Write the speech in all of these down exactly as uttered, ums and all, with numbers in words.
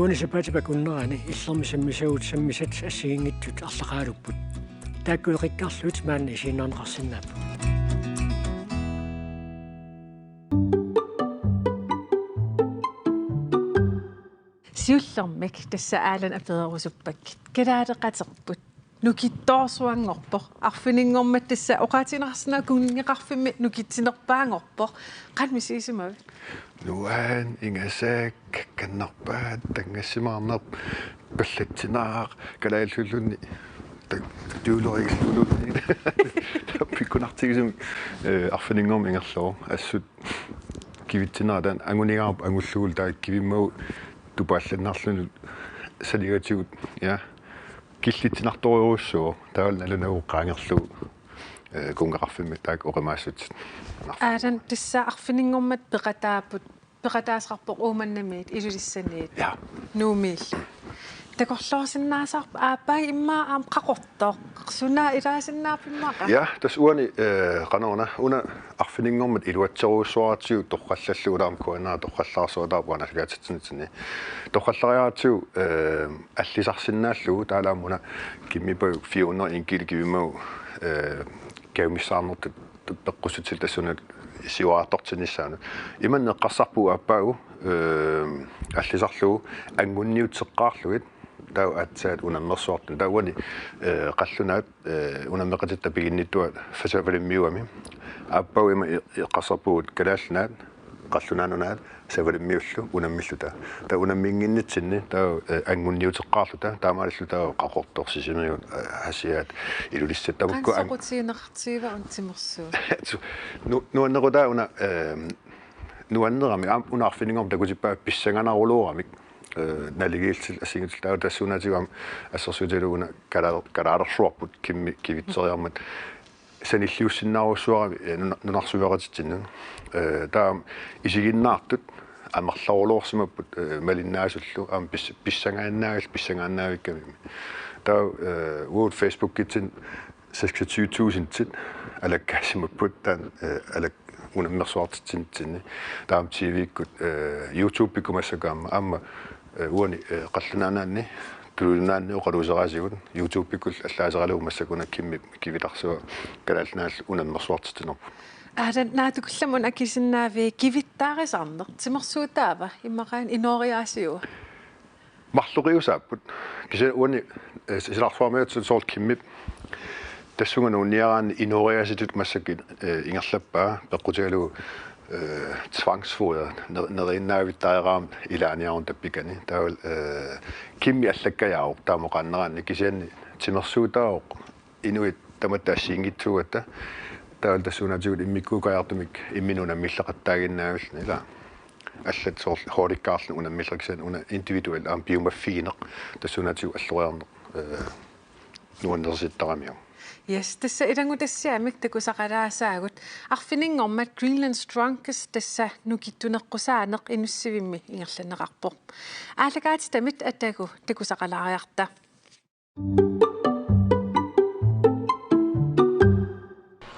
Uani sapaatip akunnerani Illermi sammisagut sammisat assigiinngitsut arlaqaraluarput. Taakku eqikkarlugit maanna isiginnaarneqarsinnaapput. Siullermik tassa Allan apererusuppakka. Kalaaleqaterput. Nukittoorsuanngorpoq. Arfininngormat tassa oqaatigineqarsinnaavoq kunngeqarfimmi nukitsinerpaanngorpoq. Qanoq misigisimavit? Nuan, ingasaat, kakkannerpaat, tanngassimaarneq, pallatsineq, kalaalliulluni, ta-, tuulerigilluni. Pikkunartigisumik, eh, arfininngormat ingerlavoq. Assut kivitsineq taanna angunigaarput, angullugu taava kivimmagu tupaallannarluni saniatigut, ja. Killitsinartorujussuuvoq, taavalu nalunagu qaangerlugu, eh, kunngeqarfimmi taakku oqimaassutit. Allan, tassa arfininngormat peqataapput, peqataasaqarpoq Uummannamiit, Ilulissaniit, ja, Nuummiillu. Takorloorsinnaasarpit aappaagu immaqa aamma Qaqortoq. Suna ilaasinnaappat immaqa? Ja, tassa uani, eh, qanoruna, una arfininngormat iluatserujussuaratsigu torrallallugu, aamma K N R torrallaarsuataarpoq aallakaatitsinitsinni. Torrallariaratsigu, eh, allisarsinnaallugu, taavalu aamma una Kimmipajuk fire hundrede en kilo kivimmagu, eh, kajumissaarnertut peqqussutsilik tassuuna siuariartortinnissaanut. Imannak eqqarsarpugut aappaagu, eh, allisarlugu angunniuteqqaarlugit, taava aatsaat unammersuartut. Taava uani, eh, qallunaat, eh, unammeqatitta piginnittuat Fasa Valimmiuami. Aappaagu ima e-, eqqarsarpugut Kalaallit Nunaat, Qallunaat Nunaat, Savalimmiullu unammilluta. Taava unamminnginnitsinni, taava, eh, angunniuteqqaarluta, taamaalilluta taava Qaqortoq, Sisimiut, eh, Aasiaat, Ilulissat tamakku. Qanoq soqutigineqartigiva una timersuut? Su-, nu-, nuannequtaa una, eh, nuanneramik, aamma una arfininngormat takutippaa pissanganarulooramik, eh, naligiillutik assigiinngitsunik, taava tassuunaatigut aamma assersuutigalugu una kalaa-, kalaalersuarput Kimmi kivitseriarmat sanilliussinnaarujussuarami, eh, nuna-, nunarsueqatitsinnut. Eh, taava isiginnaartut amerlaruloorsimapput, eh, malinnaasullu, aamma pis-, pissangaannaavil-, pissangaannaavikkamik. Taava, eh, uagut Facebookitsinni seksogtyve tusindit alakkaasimapput taanna, eh, alak-, unammersuartitsinitsinni. Taava T V-kkut, eh, YouTube-ikkut massakkut aamma, aamma, eh, uani, eh, Qallunaat Nunaanni, Tuluit Nunaanni oqaluuseraasigut, YouTube-ikkut allaaseralugu massakkut una Kimmip kivitarsua Kalaallit Nunaat unammersuartitsinerput. Allan, naatsukullammik una akisinnaavii kivittaarisarneq, timersuutaava, imaluunniit inooriaasiua? Marloqiusaapput. Kisianni uani, eh, silarsuarmiutsut soorlu Kimmip tassunga nuunniaraanni inooriaasitut massakkut, eh, ingerlappaa, peqqutigalugu, eh, tvangsfoder, ner-, neriinnaavittariaqarami ilaaniaruni tappikani. Taavalu, eh, Kimmi allakkajaavoq taama oqaanneranni, kisianni timersuutaavoq inuit tamatta assigiinngitsuugatta. Taavalu tassuunaatigut immikkuukajaartumik imminut unammilleqattaaginnaavilluni, ilaa. Allat soorlu holdikkaarluni unammilleq, kisianni una individuel aamma piumaffigineq, tassuunaatigut alloriarneq, eh, nuannersittaramiuk. Yes, tassa ilanngutassiamik takusaqalaasaagut. Arfininngormat Greenland Strongest tassa nukittuneqqusaaneq Inussivimmi ingerlanneqarpoq. Aallakaatitamit atagu takusaqalaariarta.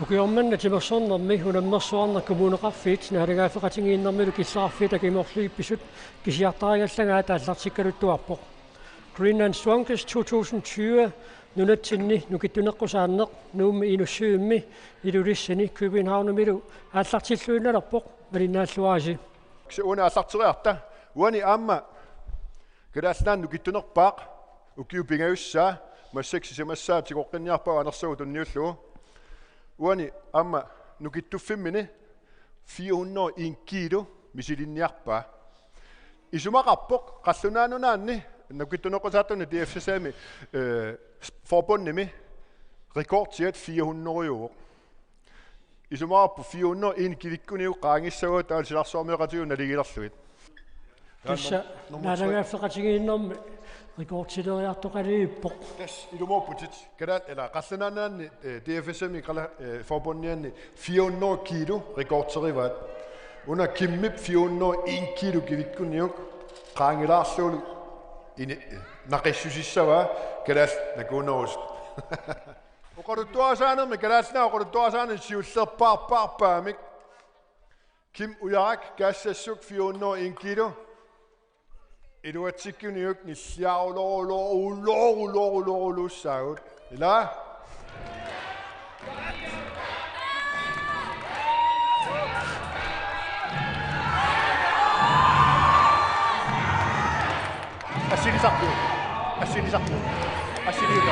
Ukioq manna timersornermi unammersuarneq kommuneqarfiit naalagaaffeqatigiinnermilu killeqarfiit takumoorlugippisut kisiartarigallagaa aallartikkaluttuarpoq. Greenland Strongest to tusind tyve nunatsinni nukittuneqqusaanneq Nuummi, Inussivimmi, Ilulissani, Københavnimilu aallartilluinnalerpoq, malinnaalluarisi. Kisianni uani aallarteriarta, uani aamma Kalaallit Nunaat nukittunerpaaq, ukiut pingajussaat, massakkut sisamassaa tigoqqinniarpaa anersagut tunniullugu. Uani aamma nukittuffimmini fire hundrede og en kilo misilinniarpaa. Isumaqarpoq Qallunaat Nunaanni nukittuneqqusaartunut D F S A-mi, eh, forbundimi rekordiat fire hundrede-uvoq. Isumaqarpoq fire hundrede og en kivikkuniuk qaangissavagut taavalu silarsuarmioqatigiit naligiilerlugit. Tassa nummer tre. Naalagaaffeqatigiinnermi rekordileriartoqalerpoq. Tassa ilumoorputit. Kalaat, eller Qallunaat Nunaanni, eh, D F S A-mi kala-, eh, forbundianni fire hundrede kilo rekorderivaat. Una Kimmip fire hundrede og en kilo kivikkuniuk qaangilaarlugulu ini-, eh, naqissusissavaa kalaallit nakuunerusut. Oqaluttuarisaanermi, Kalaallit Nunaat oqaluttuarisaanermi siullerpaarpaarpaamik. Kim Ujarak, Kaassassuk, fire hundrede og en kilo. Iluatsikkuniuk nissiarulorulorulorulorulussaagut. Ila? Assilisarpu. Assilisarpu. Assiliuta.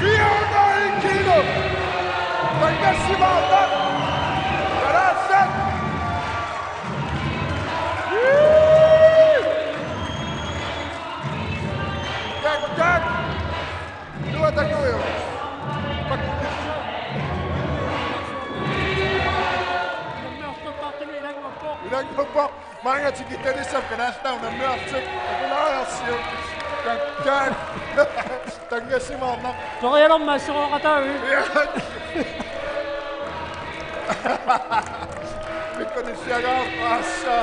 Fire hundrede kilo! Tangasimaarnaq! Kalaallit! Tak, tak! Iluatakuuju. Ilannguppaq. Maanga tikitalissaaq Kalaallit Nunaanni unammiarlutik. Takulaariarsiuk. Takkaak. Tangasimaarnaq. Torialerma assorooqataavi. Pikkunissiagaarpaassa.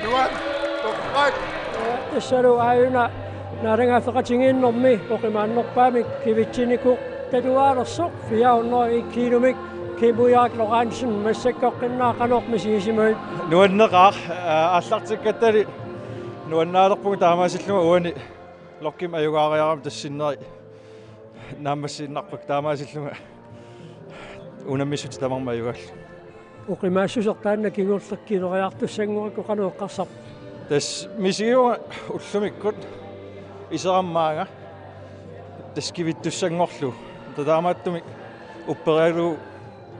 Nuan. Torrak. Tassalu aajuna naalagaaffeqatigiinnermi oqimaannerpaamik kivitsinikoq tatuaalersoq fire hundrede en kilomik Kim Ujaak Lorentzen massakkoqqinnaa qanoq misigisimavit? Nuanneqaaq, aa, aallartikkattali nuannaalerpunga taamaasillunga uani Lokkimik ajugaariarama tassinneri naammassiinnarpakka taamaasillunga unammissutit tamarmik ajugaallunga. Oqimaassuseq taanna kingulleq kileriartussanngorakku qanoq eqqarsarpa? Tassa misigivunga ullumikkut iserammaanga tassa kivittussanngorlugu. Taamaattumik upperigalugu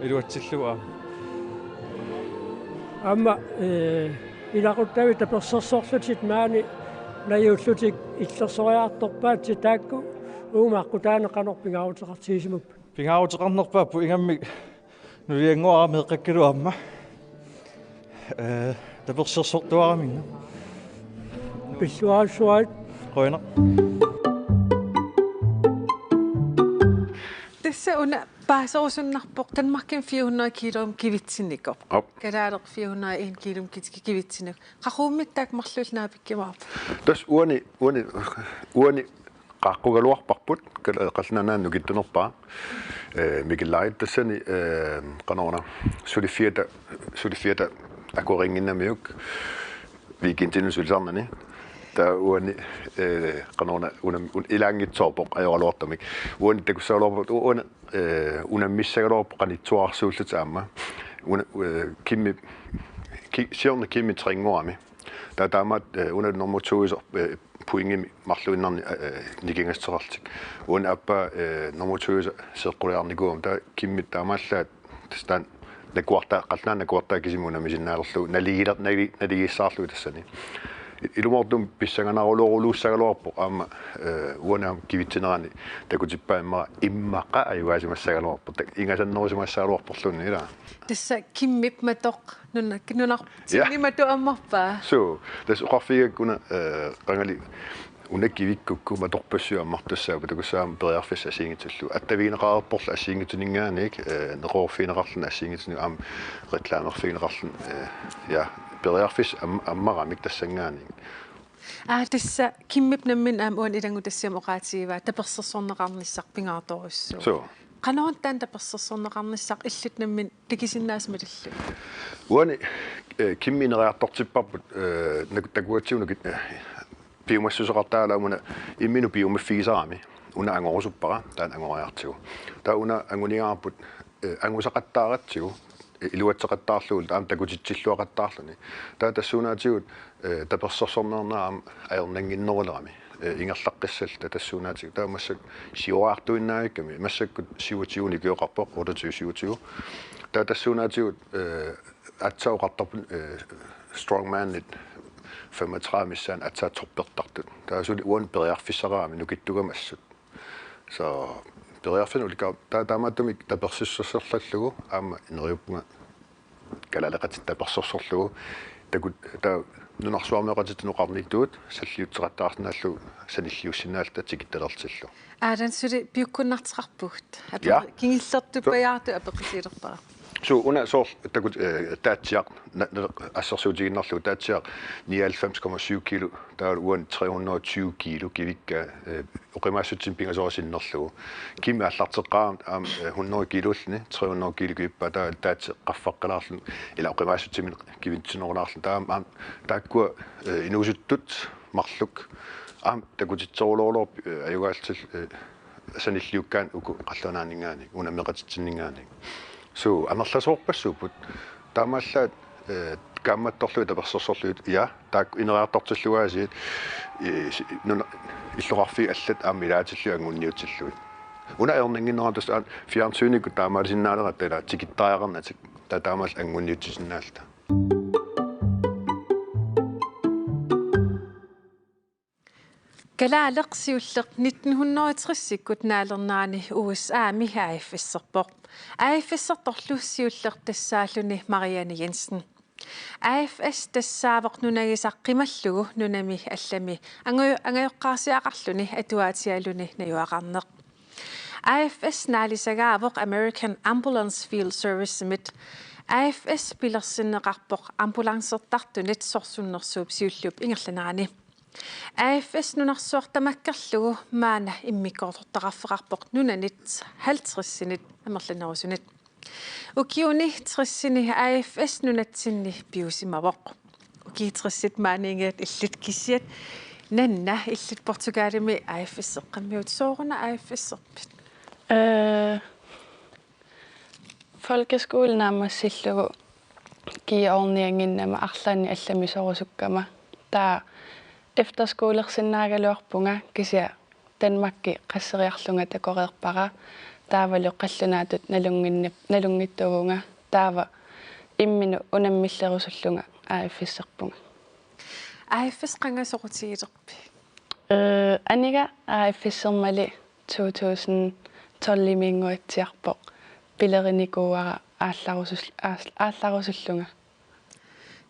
iluatsillugu aamma. Aamma, ee, ilaquttavit tapersersorlutit maani najuullutik illersoriartorpaatsit taakku uuma aqqutaani qanoq pingaaruteqartigisimapput? Pingaaruteqarnerpaapput ingammik nuliannguara meeqqakkalu aamma. Ee, tapersersortuaraminnga. Pilluarissuarit. Qujanaq. Tassa una paaserusunnarpoq Danmarkimi fire hundrede kilomi kivitsinikoq. Op. Kalaaleq fire hundrede en kilomi kit-, kivitsinikoq. Qaqugumittaaq marluk naapikkumaarput? Tassa uani, uani, uani qaaqqugaluarparput, kal-, Qallunaat Nunaanni nukittunerpaaq. Ee, Mikkel Laid tassani, ee, qanoruna, suliffiata, suliffiata akuerinnginnamiuk weekendinut sulisarnani. Taava uani, ee, qanoruna, una, un-, ilaanngitsoorpoq ajoraluartumik. Uani takussagaluarpoq, u-, uani, ee, unammissagaluarpoq qanittuararsuulluta aamma. Una, ee, Kimmi, ki-, siorna Kimmi træningoramik. Taava taamaat, ee, una nummer to-iusoq, ee, pointimik marluinnarnik, ee, nikingassuteqarlutik. Uani aappaa, ee, nummer to-iusoq seeqquliarnikuugama. Taava Kimmit taamaallaat tassa taanna nakuartaa, qallunaat nakuartaa kisimik unammisinnaalerlugu, naligiler-, nali-, naligiissaarlugu tassani. I-, ilumoortumik pissanganaruloruluussagaluarpoq aamma, ee, uani aamma kivitsinerani takutippaa immaqa, immaqa ajugaasimassagaluarpoq. Tak-, ingasannerusimassagaluarporluunniit ilaa. Tassa Kimmip matoq nuna-, nunarput. Ja. Kimmip matoq ammarpaa. Suu, tassa oqarfigigakku una, ee, qangali una kivikkukku matorpassuit ammartussaapput takussaammat periarfissat assigiinngitsullu. Attavigineqareerporlu assigiinngitsuninngaanniit, ee, neqeroorfigineqarluni assigiinngitsunik aamma reklamerfigineqarluni, ee, ja, periarfissat am-, ammaramik tassanngaanniit. Aa, tassa Kimmip nammineq aamma uani ilanngutassiami oqaatigivaa tapersersorneqarnissaq pingaartorujussuuvoq. Suu. Qanoq taanna tapersersorneqarnissaq illit nammineq takusinnaasat malillugu? Uani, ee, Kimmi ineriartortipparput, ee, nak-, takugatsigu nukit-, ee, piumassuseqartaraluarluni imminut piumaffigisarami. Una angorusuppara, taanna angoriartigu. Taava una anguniagarput, ee, angusaqattaaratsigu, ee, iluatseqattaarlugu, aamma takutitsilluaqattaarluni. Taava tassuunaatigut, ee, tapersersorneq aamma ajornannginnerulerami. Ee, ingerlaqqissalluta tassuunaatigut. Taava massakkut siuariartuinnavikkami. Massakkut syvogtyve-nik ukioqarpoq, otteogtyve syvogtyve. Taava tassuunaatigut, ee, aatsaat oqartarput, ee, strongmanit femogtredive missaani aatsaat toppertartut. Taava suli uani periarfissaraami nukittugama assut. Så periarfissat ulikkaat, taava taamaattumik tapersersorlugu aamma ineriuppunga kalaaleqatit tapersersorlugu takut taa nunarsuarmioqatitsinnut oqarnittut salliutseqattaarsinnaallugu sanilliussinnaalluta tikittalertillu. Aalan suli piukkunnarteqarpugut. Ja. Kingillertuppajaartut apeqqutigilerpara. Suu una soorlu takut eh, taatsiaq na- na- assersuutigiinnarlugu taatsiaq nioghalvfems komma syv kilo taava uani tre hundrede og tyve kilo kivikka eh, oqimaassutsimik pingasorisinnerlugu. Kimmi aallarteqqaarami aamma eh, hundrede kilulluni tre hundrede kilo kivippaa taava taatsiaq qaffaqqilaarluni ila oqimaassutsimik kivintitsinerulaarluni taava aamma taakkua eh, inuusuttut marluk aamma takutitseruloorlugu eh, ajugaallutillu eh, sanilliukkaanni uku qallunaanninngaanniit unammeqatitsinninngaanniit. Suu amerlasoorpassuupput taamaallaat eh, kaammattorlugit tapersersorlugit ja taakku ineriartortillugu aasiit eh, si- nuna illoqarfiit allat aamma ilaatillugit anguniutillugit. Una erninnginnerata tassa aamma fjernsynikkut taamaalisinnaaleqatta ila tikittariaqarnatik taava taamaallaat anguniutsisinnaalluta. Kalaaleq siulleq nitten hundrede og tresikkut naalernerani U S A-mi A F S-erpoq. A F S-ertorlu siulleq tassaalluni Marianne Jensen. A F S tassaavoq nunagisaq qimallugu nunami allami angajo- angajoqqaarsiaqarluni atuaatigaluni najugaqarneq. A F S naalisagaavoq American Ambulance Field Service-imit. A F S pilersinneqarpoq ambulancertartunit sorsunnersuup siulliup ingerlanerani. A F S nunarsuaq tamakkerlugu maanna immikkoortortaqarfeqarpoq nunanit halvtredsinit amerlanerusunit. Ukiuni tressini A F S nunatsinni piusimavoq. Ukiut tressit maaniigiat illit kisiat. Nanna, illit Portugalimi A F S-eqqammiutit, sooruna A F S-erpit? Eh, Folkeskole naammassillugu G-ordninginnama arlaannik allamisorusukkama. Taava efterskolersinnaagaluarpunga kisianni Danmarki qasseriarlunga takoreerpara. Taavalu qallunaatut nalunnginni- nalunngitsuvunga. Taava imminut unammillerusullunga A F S-erpunga. A F S qanga soqutigilerpit? Eh, aniga A F S-ermali to tusind tolv-imiinnguatsiarpoq pilerinikuuara aallarusul- aas- aallarusullunga.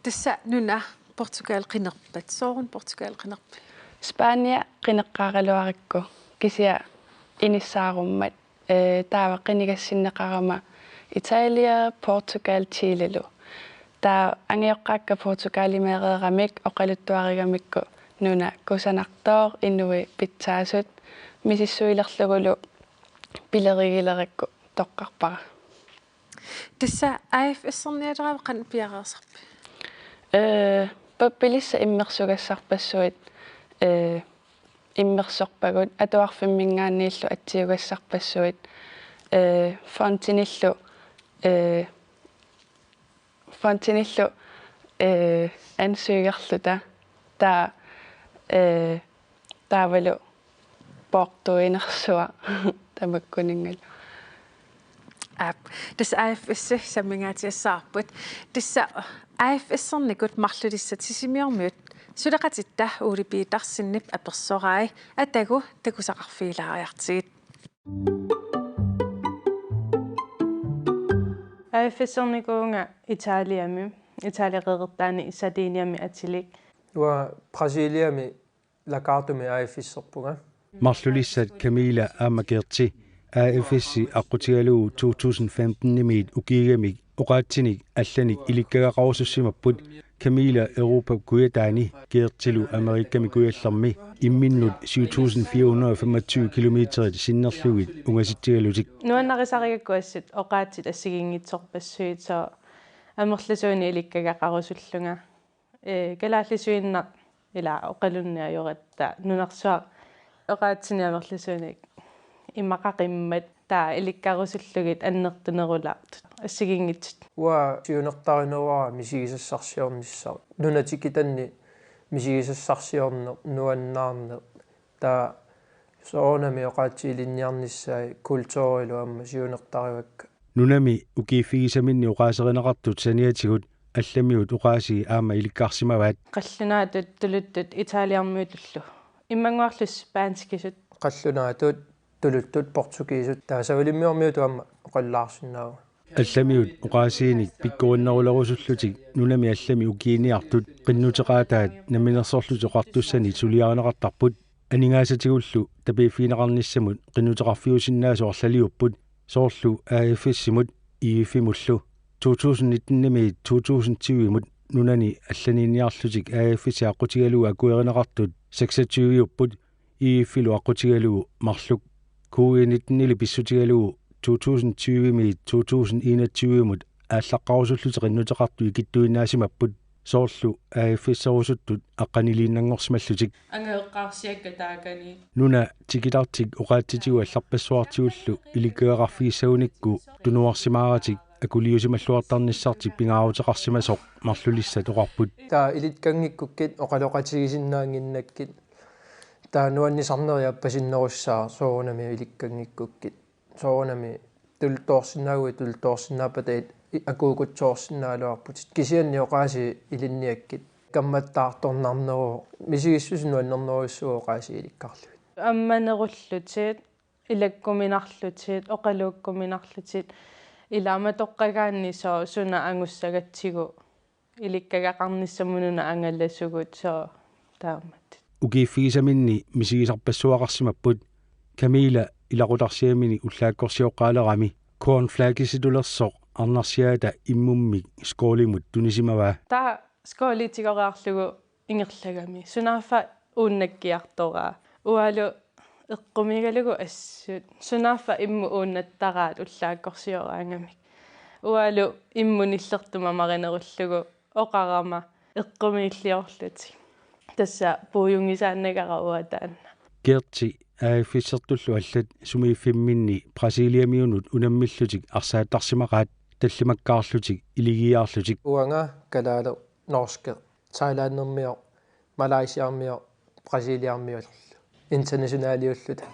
Tassa nuna Portugal qinerpat. Sooruna Portugal qinerpit? Spania qineqqaaraluarakku kisianni inissaarummat eh, taava qinigassinneqarama Italia, Portugal, Chilelu. Taava angajoqqaakka Portugalimeereeramik oqaluttuarigamikku nuna kusanartooq, inuit pitsaasut, misissuilerlugulu pilerigilerakku toqqarpara. Tassa A F S-ernialeraangat qanoq piareersarpit? Eh, pappilissat immersugassarpassuit eh, immersorpagut atuarfimminngaanniillu atsiugassarpassuit eh, fondinillu eh, fondinillu eh, ansøgerluta taava eh, taavalu poortuinersuaq tamakkuninngalu. Aap, tassa A F S-i sammingaatsiassavarput. Tassa A F S-ernikut marlulissat Sisimiormiut suleqatitta Ole Petersenip apersorai: Atagu takusaqarfigilaariartigit. A F S-ernikuuvunga Italiami, Italia Qeqertaani Sardiniami atilik. Uanga Brasiliami Lagartumi A F S-erpunga. Marlulissat Camila aamma Gerti A F S-i aqqutigalugu to tusind femten-imiit ukiigamik oqaatsinik allanik ilikkagaqarusussimapput. Camila Europap kujataani, Gertilu Amerikami kujallermi, imminnut syv tusind fire hundrede og femogtyve kilometerit sinnerlugit ungasitsigalutik. Nuannarisarigakku assut oqaatsit assigiinngitsorpassuit, sooq amerlasuunik ilikkagaqarusullunga. Ee, kalaallisuinnaq ila oqalunniajoratta nunarsuaq oqaatsinik amerlasuunik imaqaqimmat taava ilikkarusullugit annertunerulaartut assigiinngitsut. Uanga siunertarineruara misigisassarsiornissaq. Nuna tikitanni misigisassarsiorneq, nuannaarneq. Taava soorunami oqaatsit ilinniarnissaat kulturilu aamma siunertarivakka. Nunami ukiiffigisaminni oqaaserineqartut saniatigut allamiut oqaasii aamma ilikkarsimavaat. Qallunaatut tuluttut Italiarmiutullu. Immannguarlu spanskisut. Qallunaatut tuluttut portugisut. Taava Savalimmiormiutut aamma oqallaarsinnaavunga. Allamiut oqaasiinik pikkorinnerulerusullutik nunami allami ukiiniartut qinnuteqaataat Namminersorlutik Oqartussanit suliarineqartarput. Aningaasatigullu tapiiffigineqarnissamut qinnuteqarfiusinnaasut arlaliupput, soorlu A F S-imut I F-imullu. To tusind nitten-imiit to tusind tyve-mut nunani allaniinniarlutik A F S aqqutigalugu akuerineqartut seksogtyve-upput, I F-ilu aqqutigalugu marluk. Covid nitten-ili pissutigalugu to tusind tyve-miit to tusind enogtyve-mut aallaqqarusullutik qinnuteqartut ikittuinnaasimapput, soorlu A F S-erusuttut aqqaniliinnanngorsimallutik. Angajoqqaarsiakka taakani. Nuna tikitartik oqaatsitigut allarpassuartigullu ilikkagaqarfigissagunikku tunuarsimaaratik akuliusimalluartarnissartik pingaaruteqarsimasoq marlulissat oqarput. Taava ilikkanngikkukkit oqaloqatigisinnaannginnakkit. Taava nuannisarneriappasinnerussaaq soorunami ilikkanngikkukkit. Soorunami tulluarsinnaaguit tulluarsinnaappata akuukutsoorsinnaagaluarputit. Kisianni oqaasii ilinniakkit. Kammattaartornarneruvoq. Misigissuseq nuannernerujussuuvoq oqaasii ilikkarlugit. Ammanerullutit, ilakkuminarlutit, oqaluukkuminarlutit, ilaa matoqqagaanni sooq suna angussagatsigu ilikkagaqarnissamut nuna angalasugut, sooq taamatut. Ukiiffigisaminni misigisarpassuaqarsimapput, Camilla ilaqutarsiamini ullaakkorsioqqaalerami. Cornflakesitulersoq arnarsiaata immummik Skålimut tunisimavaa. Taava Skåli tigoriarlugu ingerlagami. Sunaaffa uunnakkiartoraa. Ualu eqqumiigalugu assut. Sunaaffa immut uunnattaraat ullaakkorsioraangamik. Ualu immut nillertumamarinerullugu oqarama eqqumiilliorlutik. Tassa puiunngisaannagara uanga taanna. Gerti A F S-ertullu allat sumiiffimminni Brasiliamiunut unammillutik arsaattarsimaqaat, tallimakkaarlutik iligiiaarlutik. Uanga kalaaleq, norskeq, Thailandimioq, Malaysiamioq, Brasiliamioq. Internationaliulluta.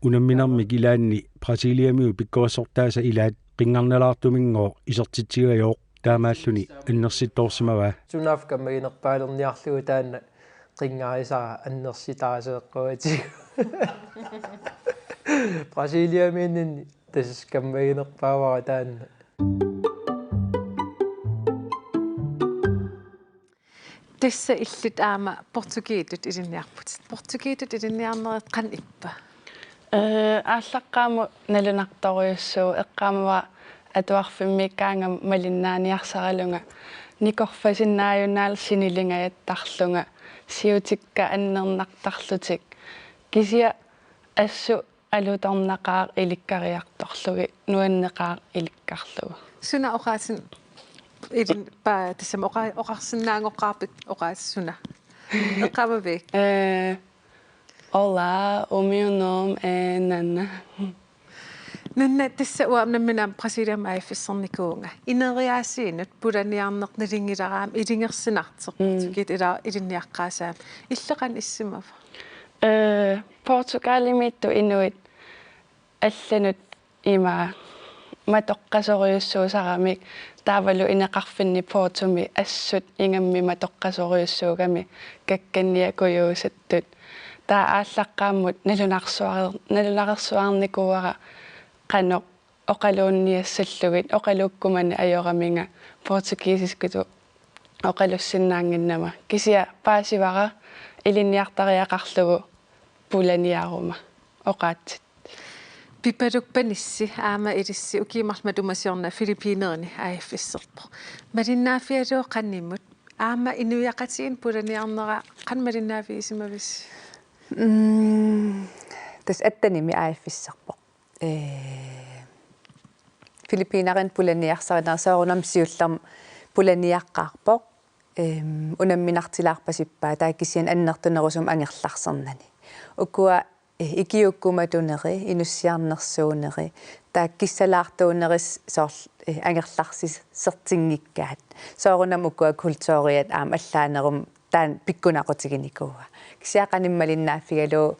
Unamminermik ilaanni Brasiliamiut pikkorissortaasa ilaat qinngarnalaartuminngooq isertitsigajooq, taamaalluni annersittoorsimavaa. Sunaaffa kammaginerpaalerniarlugu taanna qinngarisara annersitaaseeqquatigu. Brasiliamiinninni tassa kammaginerpaavara taanna. Tassa illit aamma portugiitut ilinniarputit. Portugiitut ilinniarnerit qanoq ippa? Ee, aallaqqaammut nalunartorujussuuvoq, eqqaamavara atuarfimmiikkaangama malinnaaniarsaralunga, nikorfasinnaajunnaalu sinilingajattarlunga, siutikka annernartarlutik. Kisianni assut alutornaqaaq ilikkariartorlugit, nuanneqaaq ilikkarlugu. Suna oqaasin ilin paa tassami oqa-, oqarsinnaanngoqqaarpit oqaasii suna? Eqqaamavit? Eh, hola, o meu nome es Nana. Nana, tassa uanga nammineq Brasiliami A F S-ernikuuvunga. Ineriaasiinut pulaniarneq nalunngilara aamma ilungersunartoq. Mm. Portugiit ila ilinniaqqaassaaq. Illit qanoq issimava? Eh, Portugalimiittut inuit allanut ima matoqqasorujussuusaramik, taavalu ineqarfinni Portomi assut ingammik matoqqasorujussuugami kakkanniakujuusattut. Taava aallaqqaammut nalunarsuar-, nalunarsuarnikuuara qanoq oqaluunniassallugit, oqaluukkumani ajoraminga portugisiskutut oqalussinnaannginnama. Kisianni paasivara ilinniartariaqarlugu pulaniaruma oqaatsit. Pipaluk Panissi aamma ilissi ukiut marluk matuma siorna Filippinerini A F S-erpoq. Malinnaaffigalugu qanimut aamma inuiaqatigiinnut pulaniarnera qanoq malinnaaffigisimavissi? Mm, tassa attenimi A F S-erpoq. Ee, Filippinerini pulaniarsarineq soorunami siullermik pulaniaqqaarpoq. Ehm, unamminartilaarpasippaa, taava kisianni annertunerusumik angerlarsernani. Ukua, eh, ikiuukkumatuneri, inussiarnersuuneri, taava kissalaartuuneri s-, soorl-, eh, angerlarsisertinngikkaat. Soorunami ukua kulturiat aamma allaanerummat taanna pikkunaqutiginikuuaa. Kisianni qanimut malinnaaffigalugu,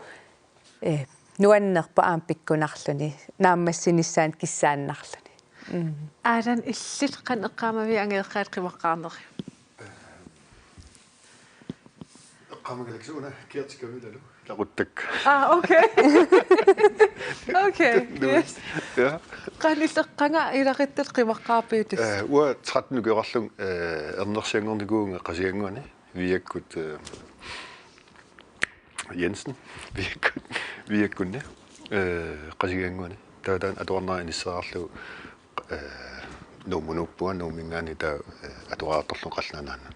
eh, nuannerpoq aamma pikkunarluni, naammassinissaanut kissaannarluni. Mm. Aalan, illit qanoq eqqaamavigit angajoqqaat qimaqqaarneri? Eqqaamagaluarlugu una Gerti Camillalu. Taquttak. Ah, okay. Okay, yes. Ja. Qanilleqqanga ilaquttat qimaqqaarpiutis. Eh, uanga tretten ukioqarlunga, eh, ernersianngornikuuvunga Qasigiannguani. Viakkut, eh, Jensen. Viakkut, Viakkunni. Eh, Qasigiannguani. Taava taanna atuarnera inisseriarlugu, eh, Nuummut nuuppunga, Nuumminngaanniit taava, eh, atuariartorlunga Qallunaat Nunaannut.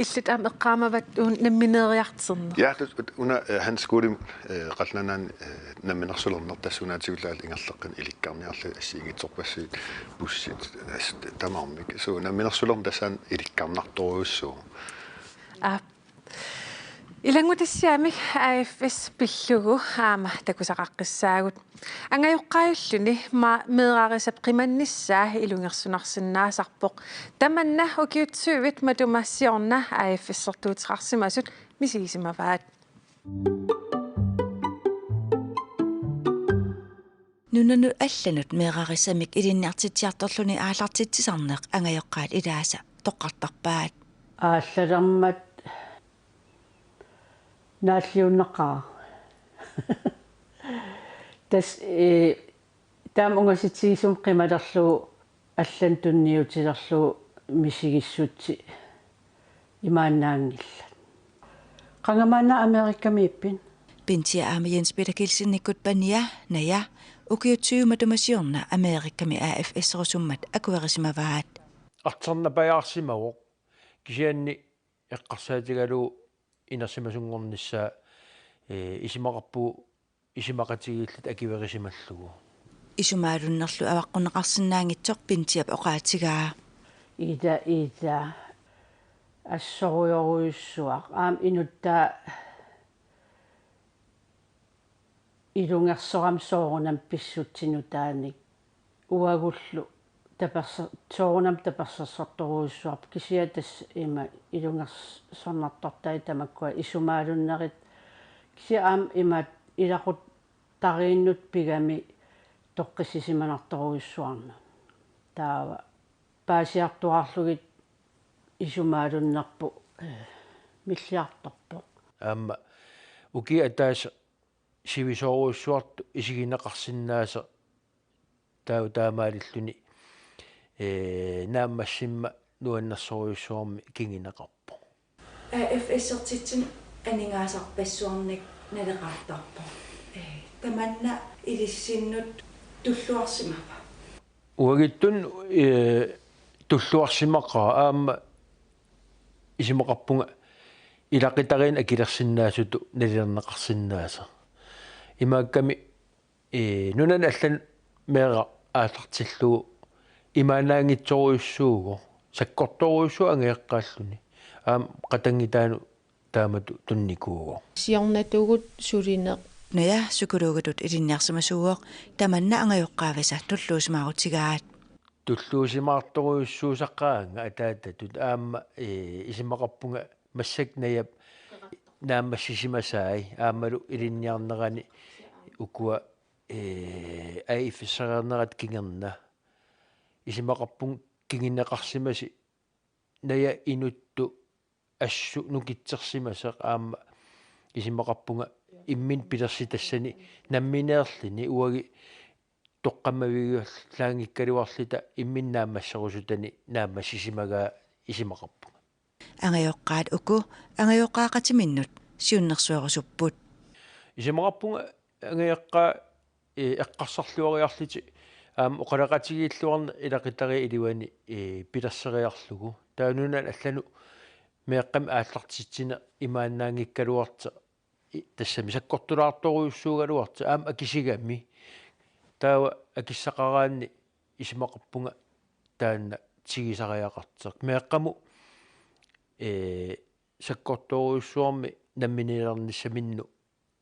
Illit aamma eqqaamavat uunga nammineeriartorneq. Ja, tut-, tut-, una, eh, Hans Skolim, eh, Qallunaat Nunaanni, eh, namminersulerneq, tassuunaatigut aamma ingerlaqqinneq ilikkarniarlugit assigiinngitsorpassuit bussit, eh, tamarmik. Suu, namminersulerneq tassani ilikkarnartorujussuuvoq. Aap. Ilanngutassiami A F S pillugu aamma takusaqaqqissaagut. Angajoqqaajulluni ma-, meeraarisap qimannissaa ilungersunarsinnaasarpoq. Tamanna ukiut syvit matuma siorna A F S-ertuuteqarsimasut misigisimavaat. Nunanut allanut meeraarisamik ilinniartitsiartorluni aallartitsisarneq angajoqqaat ilaasa toqqartarpaat. Aallalermat naalliunnaqaaq. Tassa, eh, taama ungasitsigisumik qimalerlugu allanut tunniutilerlugu misigissutsit imaannaanngillat. Qanga maanna Amerikamiippit? Pintia aamma Jens Peter Kielsenikkut pania Naja ukiut syvit matuma siorna Amerikami A F S-erusummat akuerisimavaat. Artornapajaarsimavoq, kisianni eqqarsaatigalugu inersimasunngornissaa, eh, isumaqarpugut isumaqatigiilluta akuerisimallugu. Isumaalunnerlu avaqqunneqarsinnaanngitsoq Pintiap oqaatigaa. Ida, ida. Assorujorujussuaq. Aamma inuttaa ilungersorami soorunami pissutsit nutaanik. Uagullu taperser-, soorunami tapersersortorujussuarput, kisianni tassa ima ilungersornartortai tamakkua isumaalunnerit, kisianni aamma ima ilaquttariinnut pigami toqqissisimanartorujussuarnut. Taava paasiartuaarlugit isumaalunnerput, eh, milliartorpoq. Aamma ukiup ataatsip sivisoorujussuartut isigineqarsinnaasoq taava taamaalilluni, ee, naammassimmat nuannersorujussuarmik kinguneqarpoq. A F S-ertitsineq aningaasarpassuarnik naleqartarpoq. Ee, tamanna ilissinnut tulluarsimava? Uagutsinnut, ee, tulluarsimaqaaq, aamma isumaqarpunga ilaqutariinnut akilersinnaasutut nalilerneqarsinnaasoq. Imaakkami, ee, nunanut allanut meeraq aallartillugu imaannaanngitsorujussuuvoq, sakkortoorujussuuvoq angajoqqaalluni. Aamma qatanngutaanut taamatut tunnikuuvoq. Siornatigut sulineq. Naja psykologitut ilinniarsimasuuvoq, tamanna angajoqqaavisa tulluusimaarutigaat. Tulluusimaartorujussuusaqaanga ataatatut aamma, ee, isumaqarpunga massakkut Najap naammassisimasai aammalu ilinniarnerani ukua, ee, A F S-ereernerata kingorna. Isumaqarpunga kinguneqarsimasi Naja inuttut assut nukittorsimasoq aamma isumaqarpunga imminut pilersitassani nammineerluni uagut toqqammavigiuallaanngikkaluarluta imminut naammasserusutani naammassisimagaa isumaqarpunga. Angajoqqaat uku angajoqqaaqatiminnut siunnersuerusupput. Isumaqarpunga angajoqqaat, ee, eqqarsarluariarlutik aamma oqaloqatigiilluarneq ilaqutariit iluanni, ee, pilerseriarlugu. Taava nunanut allanut meeqqamik aallartitsineq imaannaanngikkaluartoq, i-, tassami sakkortulaartorujussuugaluartoq aamma akisigami. Taava akissaqaraanni isumaqarpunga taanna tigusariaqartoq. Meeqqamut, ee, sakkortoorujussuarmik namminiilernissaminnut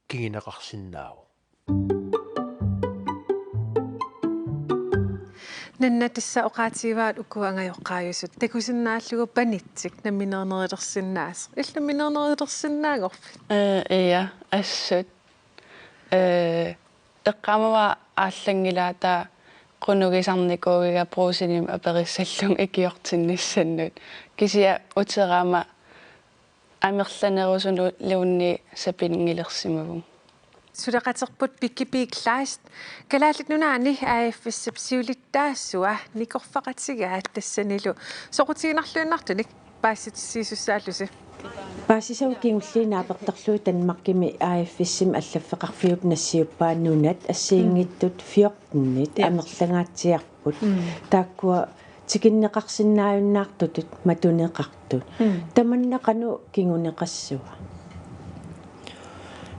kinguneqarsinnaavoq. Nanna, tassa oqaatigivaat uku angajoqqaajusut takusinnaallugu panitsik nammineernerulersinnaasoq. Illit nammineernerulersinnaanngorpit? Ee, ja, assut. Ee, eqqaamavara aallanngilaq taava qunugisarnikuugiga Brugsenimut aperissallunga ikiortinnissannut. Kisianni uteraama amerlanerusunulluunniit sapinngilersimavunga. Suleqaterput Piggy Pig Kleist, Kalaallit Nunaanni A F S-ip siulittaasua, nikorfaqatigaat tassanilu soqutiginarluinnartunik paasissutissiisussaallusi. Paasisavut kingulliit naapertorlugit Danmarkimi A F S-imi allaffeqarfiup nassiuppaa nunat assigiinngitsut fjortenit. Ja. Amerlangaatsiarput. Mm. Taakkua tikinneqarsinnaajunnaartutut matuneqartut. Mm. Tamanna qanoq kinguneqassava?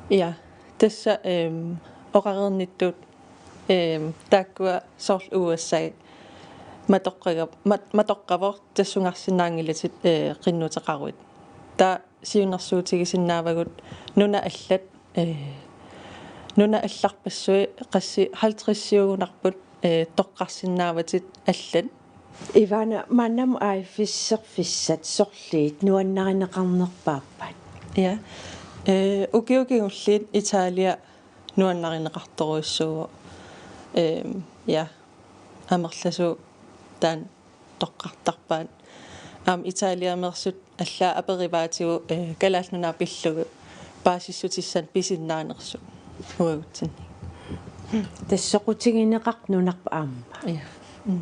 Ja, tassa, ehm, oqareernittut, ehm, taakkua soorlu U S A matoqqaga-, mat-, matoqqavoq tassungarsinnaanngilatit, eh, qinnuteqaruit. Taava siunnersuutigisinnaavagut nunat allat, eh, nunat allarpassuit qassit halvtredsiugunarput, eh, toqqarsinnaavatit allat. Ivana, maannamut A F S-erfissat sorliit nuannarineqarnerpaappat? Ja. Eh, ukiut kingulliit Italia nuannarineqartorujussuuvoq. Ehm, ja. Amerlasuut taanna toqqartarpaat. Aamma Italiameersut allaat aperivaatigut, eh, Kalaallit Nunaat pillugu paasissutissanik pisinnaanersut uagutsinni. Tassa soqutigineqartoq nunarput aamma. Ja. Mm.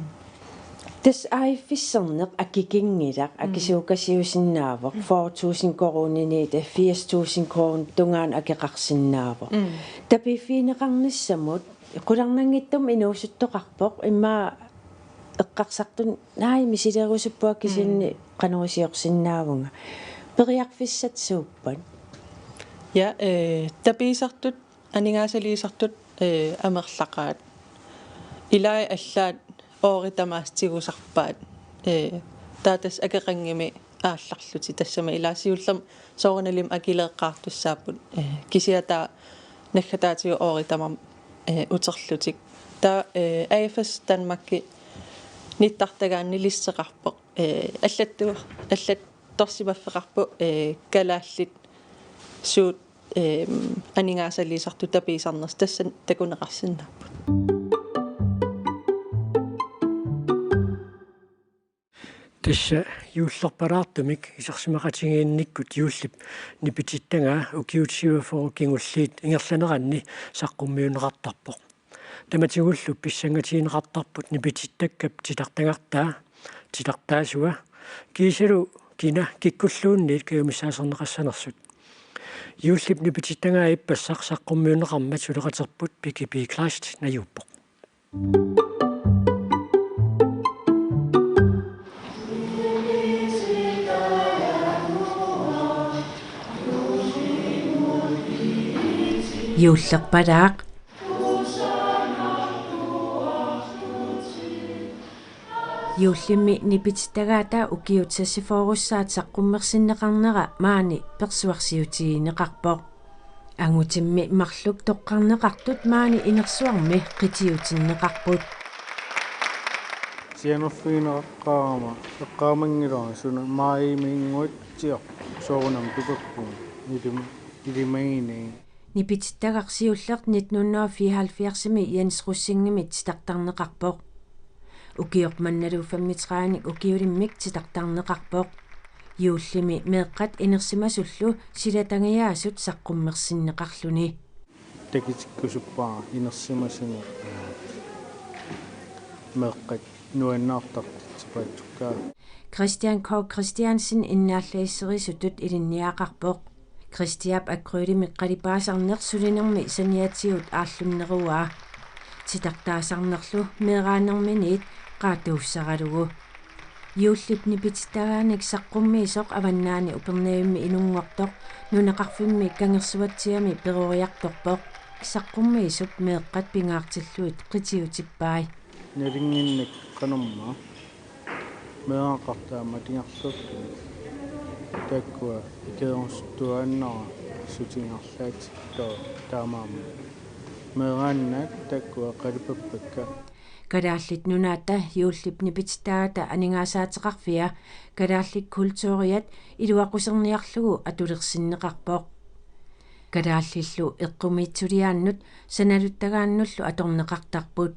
Tassa A F S-erneq akikinngilaq, mm, akisuukasiusinnaavoq, fyrre tusind koruuniniit, eh, firs tusind koruunit tungaanut akeqarsinnaavoq. Mm. Tapiiffigineqarnissamut qularnanngitsumik inuusuttoqarpoq, immaqa eqqarsartut, naai, misilerusuppunga kisianni, mm, qanoq iliorsinnaavunga. Periarfissat suuppat? Ja, eh, tapiisartut, aningaasaliisartut, eh, amerlaqaat. Ilai allaat oorit tamaasa tigusarpaat. Eh, taava tassa akeqanngimmat aallarlutik, tassami ilaa siullermik soorunalimi akileeqqaartussaapput, eh, kisianni taava naggataatigut oorit tamarmik, eh, uterlutik. Taava, eh, A F S Danmarki nittartagaanni listeqarpoq, eh, allattu-, allattorsimaffeqarpoq, eh, kalaallit suut, eh, aningaasaliisartut tapiisarnersut, tassani takuneqarsinnaapput. Tassa juullerpalaartumik isersimaqatigiinnikkut juullip nipitittagaa ukiut syvogfyrre kingulliit ingerlaneranni saqqummiunneqartarpoq. Tamatigullu pissangatigineqartarput nipitittakkap titartagartaa, titartaasua, kiisalu kina kikkulluunniit kajumissaaserneqassanersut. Juullip nipitittagaa ippassaq saqqummiunneqarmat suleqaterput Piggy Pig Kleist najuuppoq. Juullerpalaaq. Juullimmi nipitittagaata ukiut seksogfyrressaat saqqummersinneqarnera maani persuarsiutigineqarpoq. Angutimmi marluk toqqarneqartut maani inersuarmi qitiutinneqarput. Sianerfigineqaqqaarama eqqaamanngilara suna maajimiinnguatsiarpoq soorunami tupakkuugut ilim-, ilimaginagit. Nipitittagaq siulleq nitten hundrede og fireoghalvfjerdsimi Jens Rosingimit titartarneqarpoq. Ukioq mannalu femogtredivenik ukiulimmik titartarneqarpoq. Juullimi meeqqat inersimasullu silatangiaasut saqqummersinneqarluni. Takutikkusuppara inersimasunik, eh, meeqqat nuannaartartut tipaatsukkaa. Christian K. Christiansen innaallagisserisutut ilinniagaqarpoq. Christiap akrylimi qalipaasarneq sulinermi saniatigut aallunneruaa. Titartaasarnerlu meeraanerminiit qaatuussaralugu. Juullip nipitittagaanik saqqummiisoq Avannaani Upernavimmi inunngortoq nunaqarfimmi Kangersuatsiami peroriartorpoq. Saqqummiisup meeqqat pingaartillugit qitiutippai. Nalunnginnakku qanormaa meeraqartaa matigarlugit taakkua ikiorusuttuaannarsuutiginnarlaatik, taamaammat meeraannaat taakkua qalipappakka. Kalaallit Nunaata juullip nipitittagaata aningaasaateqarfia kalaallit kulturiat iluaquserniarlugu atulersinneqarpoq. Kalaallillu eqqumiitsuliaannut sanaluttagaannullu atorneqartarput.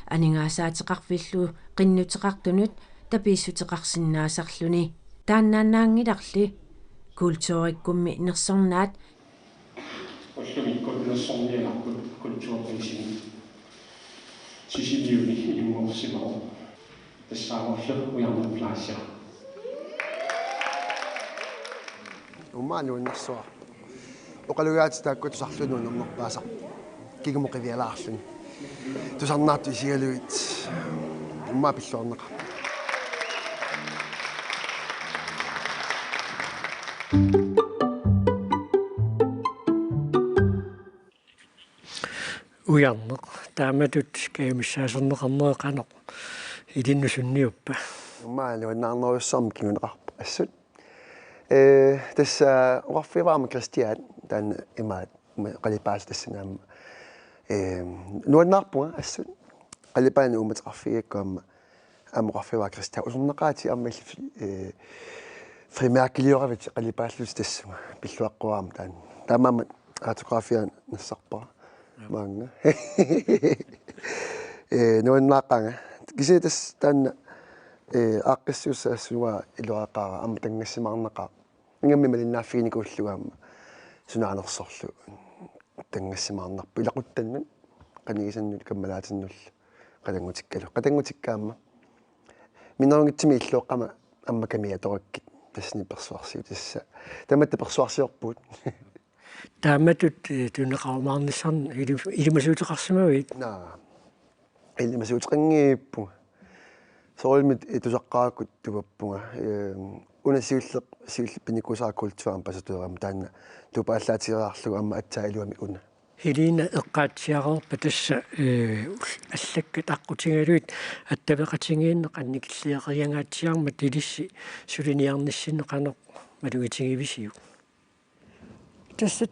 Aningaasaateqarfillu qinnuteqartunut tapiissuteqarsinnaasarluni. Taannaannaanngilarli Kulturikkummi nersornaat. Ullumikkut nersorniagarput kulturprisini Sisimiuni inunngorsimavoq. Tassaavoq Ujarneq Plaza. Uummaa nuannersuaq. Oqalugiaatit taakku tusarlugu nuannernerpaasarput. Kingumut qivialaarluni. Tusarnaartut isigalugit. Uummaa pilluarneqarpoq. Ujarneq, taamatut kajumissaaserneqarneri qanoq ilinnut sunniuppa? Uummaa nuannaarnerujussuarmik kinguneqarpoq assut. Ee, tassa oqarfigaara aamma Kristian, taanna imaat, ima qalipaat tassani aamma. Ee, nuannaarpunga assut. Qalipaanik uummateqarfigigakku aamma, aamma oqarfigaara Kristian usornaqaatit aamma illit, ee, frimærkelioravit qalipaallutit tassunga. Pilluaqquaram taanna. Taamaammat autografia nassarpara. Maanga. Ee, nuannaaqaanga. Kisianni tassa taanna, ee, aaqqissuussaassua iluaqaara aamma tanngassimaarnaqaaq. Ingammik malinnaaffiginikuullugu aamma sunaanersorlu tanngassimaarnarpoq ilaquttannut, qanigisannut, kammalaatinnullu, qatanngutikkalu. Qatanngutikka aamma. Minnerunngitsumik illuaqqama aamma kamiatorakkit tassani persuarsiut tassa. Tamatta persuarsiorpugut. Taamatut, eh, tunineqarumaarnissannut ilim-, ilimasuuteqarsimavit? Naa. Ilimasuuteqanngippunga. Soorunami tusarpara tupappunga. Ehm, una siulleq, siulleq pinikuusara kulturambassadørimi taanna tupaallaatigereerlugu aamma aatsaat iluamik una. Helena, eqqaatsiareerpat tassa, eh, allakkat aqqutigalugit attaveqatigiinneq annikilliaqigangaatsiarmat ilissi suliniarnissinni qanoq malugitigivisiuk? Tassa,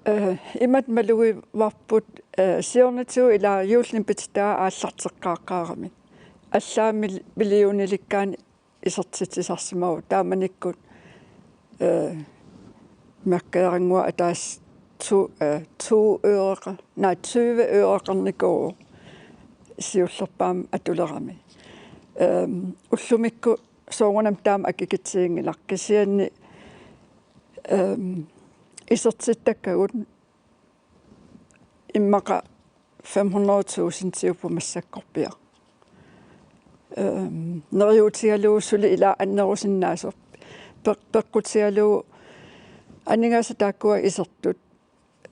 eh, imatut malugivarput, eh, siornatigut ila juullip nipititagaq aallarteqqaaqqaarami. Allaat mil-, millionilikkaanni isertitsisarsimavoq taamanikkut, eh, mærkeerannguaq ataaseq to, eh, to øreqa-, naa, tyve øreqarnikuuvoq siullerpaamik atulerami. Ehm, ullumikkut soorunami taama akikitsiginngilaq kisianni, ehm, isertittakkagut immaqa fem hundrede tusindiupput massakkorpiaq. Ehm, neriuutigalugu suli ila annerusinnaasoq. Peq-, peqqutigalugu aningaasat taakkua isertut,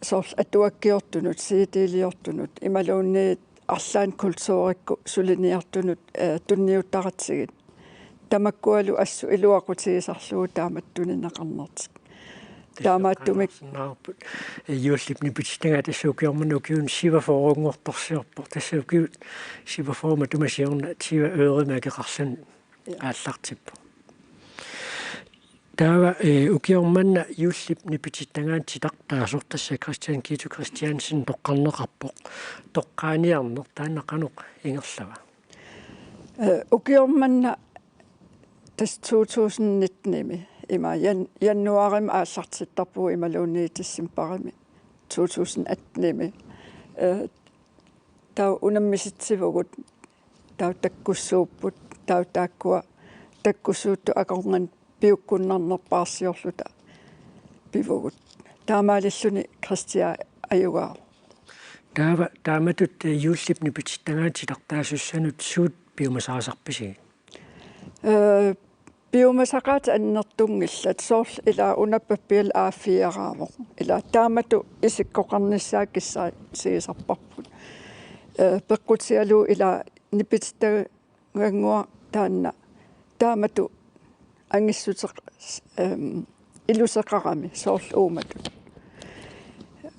soorlu atuakkiortunut, C D-liortunut, imaluunniit arlaannik kulturikkut suliniartunut, eh, tunniuttaratsigit. Tamakkualu assut iluaqutigisarlugu taamatut tunineqarnertik. Tassa taamaattumik eqqaanarsinnaavarput. Juullip nipititagaq tassa ukioq manna ukiunik syvogfyrrenngortorsiorpoq. Tassa ukiut syvogfyrre matuma siorna tyve øremik akeqarluni aallartippoq. Taava, eh, ukioq manna juullip nipititagaani titartaasoq tassa Kristian Kiitu Kristiansen toqqarneqarpoq. Toqqaaniarneq taanna qanoq ingerlava? Eh, ukioq manna tassa to tusind nittenimi, ima jan-, januaarimi aallartittarpugut imaluunniit decembarimi to tusind attenimi. Eh, taava unammisitsivugut, taava takkussuupput, taava taakkua takkussuuttut akornanni piukkunnarnerpaarsiorluta pivugut. Taamaalilluni Kristian ajugaavoq. Taava taamatut, eh, juullip nipititagaani titartaasussanut suut piumasaqaasarpisigit? Eh, piumasaqaatit annertunngillat, soorlu ila una pappialu A fire-raavoq. Ila taamatut isikkoqarnissaa kissaatigisarparput. Eh, peqqutigalugu ila nipititagannguaq taanna taamatut angissuteq-, ehm, iluseqarami soorlu uumatut.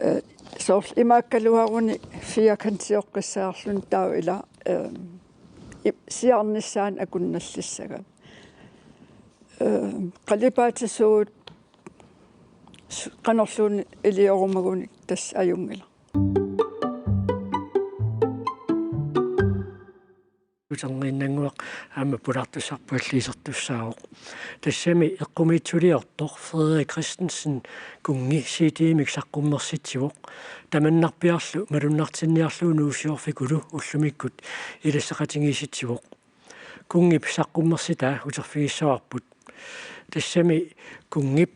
Eh, soorlu imaakkaluaruni firkantioqqissaarluni taava ila, ehm, i-, siaarnissaanut akunnallissagaa. Ehm, qalipaatisuut s-, qanorluunniit iliorumagunik tassa ajunngilaq. Uterniinnannguaq aamma pulartussarput alliisertussaavoq. Tassami eqqumiitsuliortoq Frederik Christensen kunngi C D-mik saqqummersitsivoq. Tamannarpiarlu malunnartinniarlugu Nuussiorfikulu ullumikkut ilasseqatigiissitsivoq. Kunngip saqqummersitaa uterfigissavarput. Tassami kunngip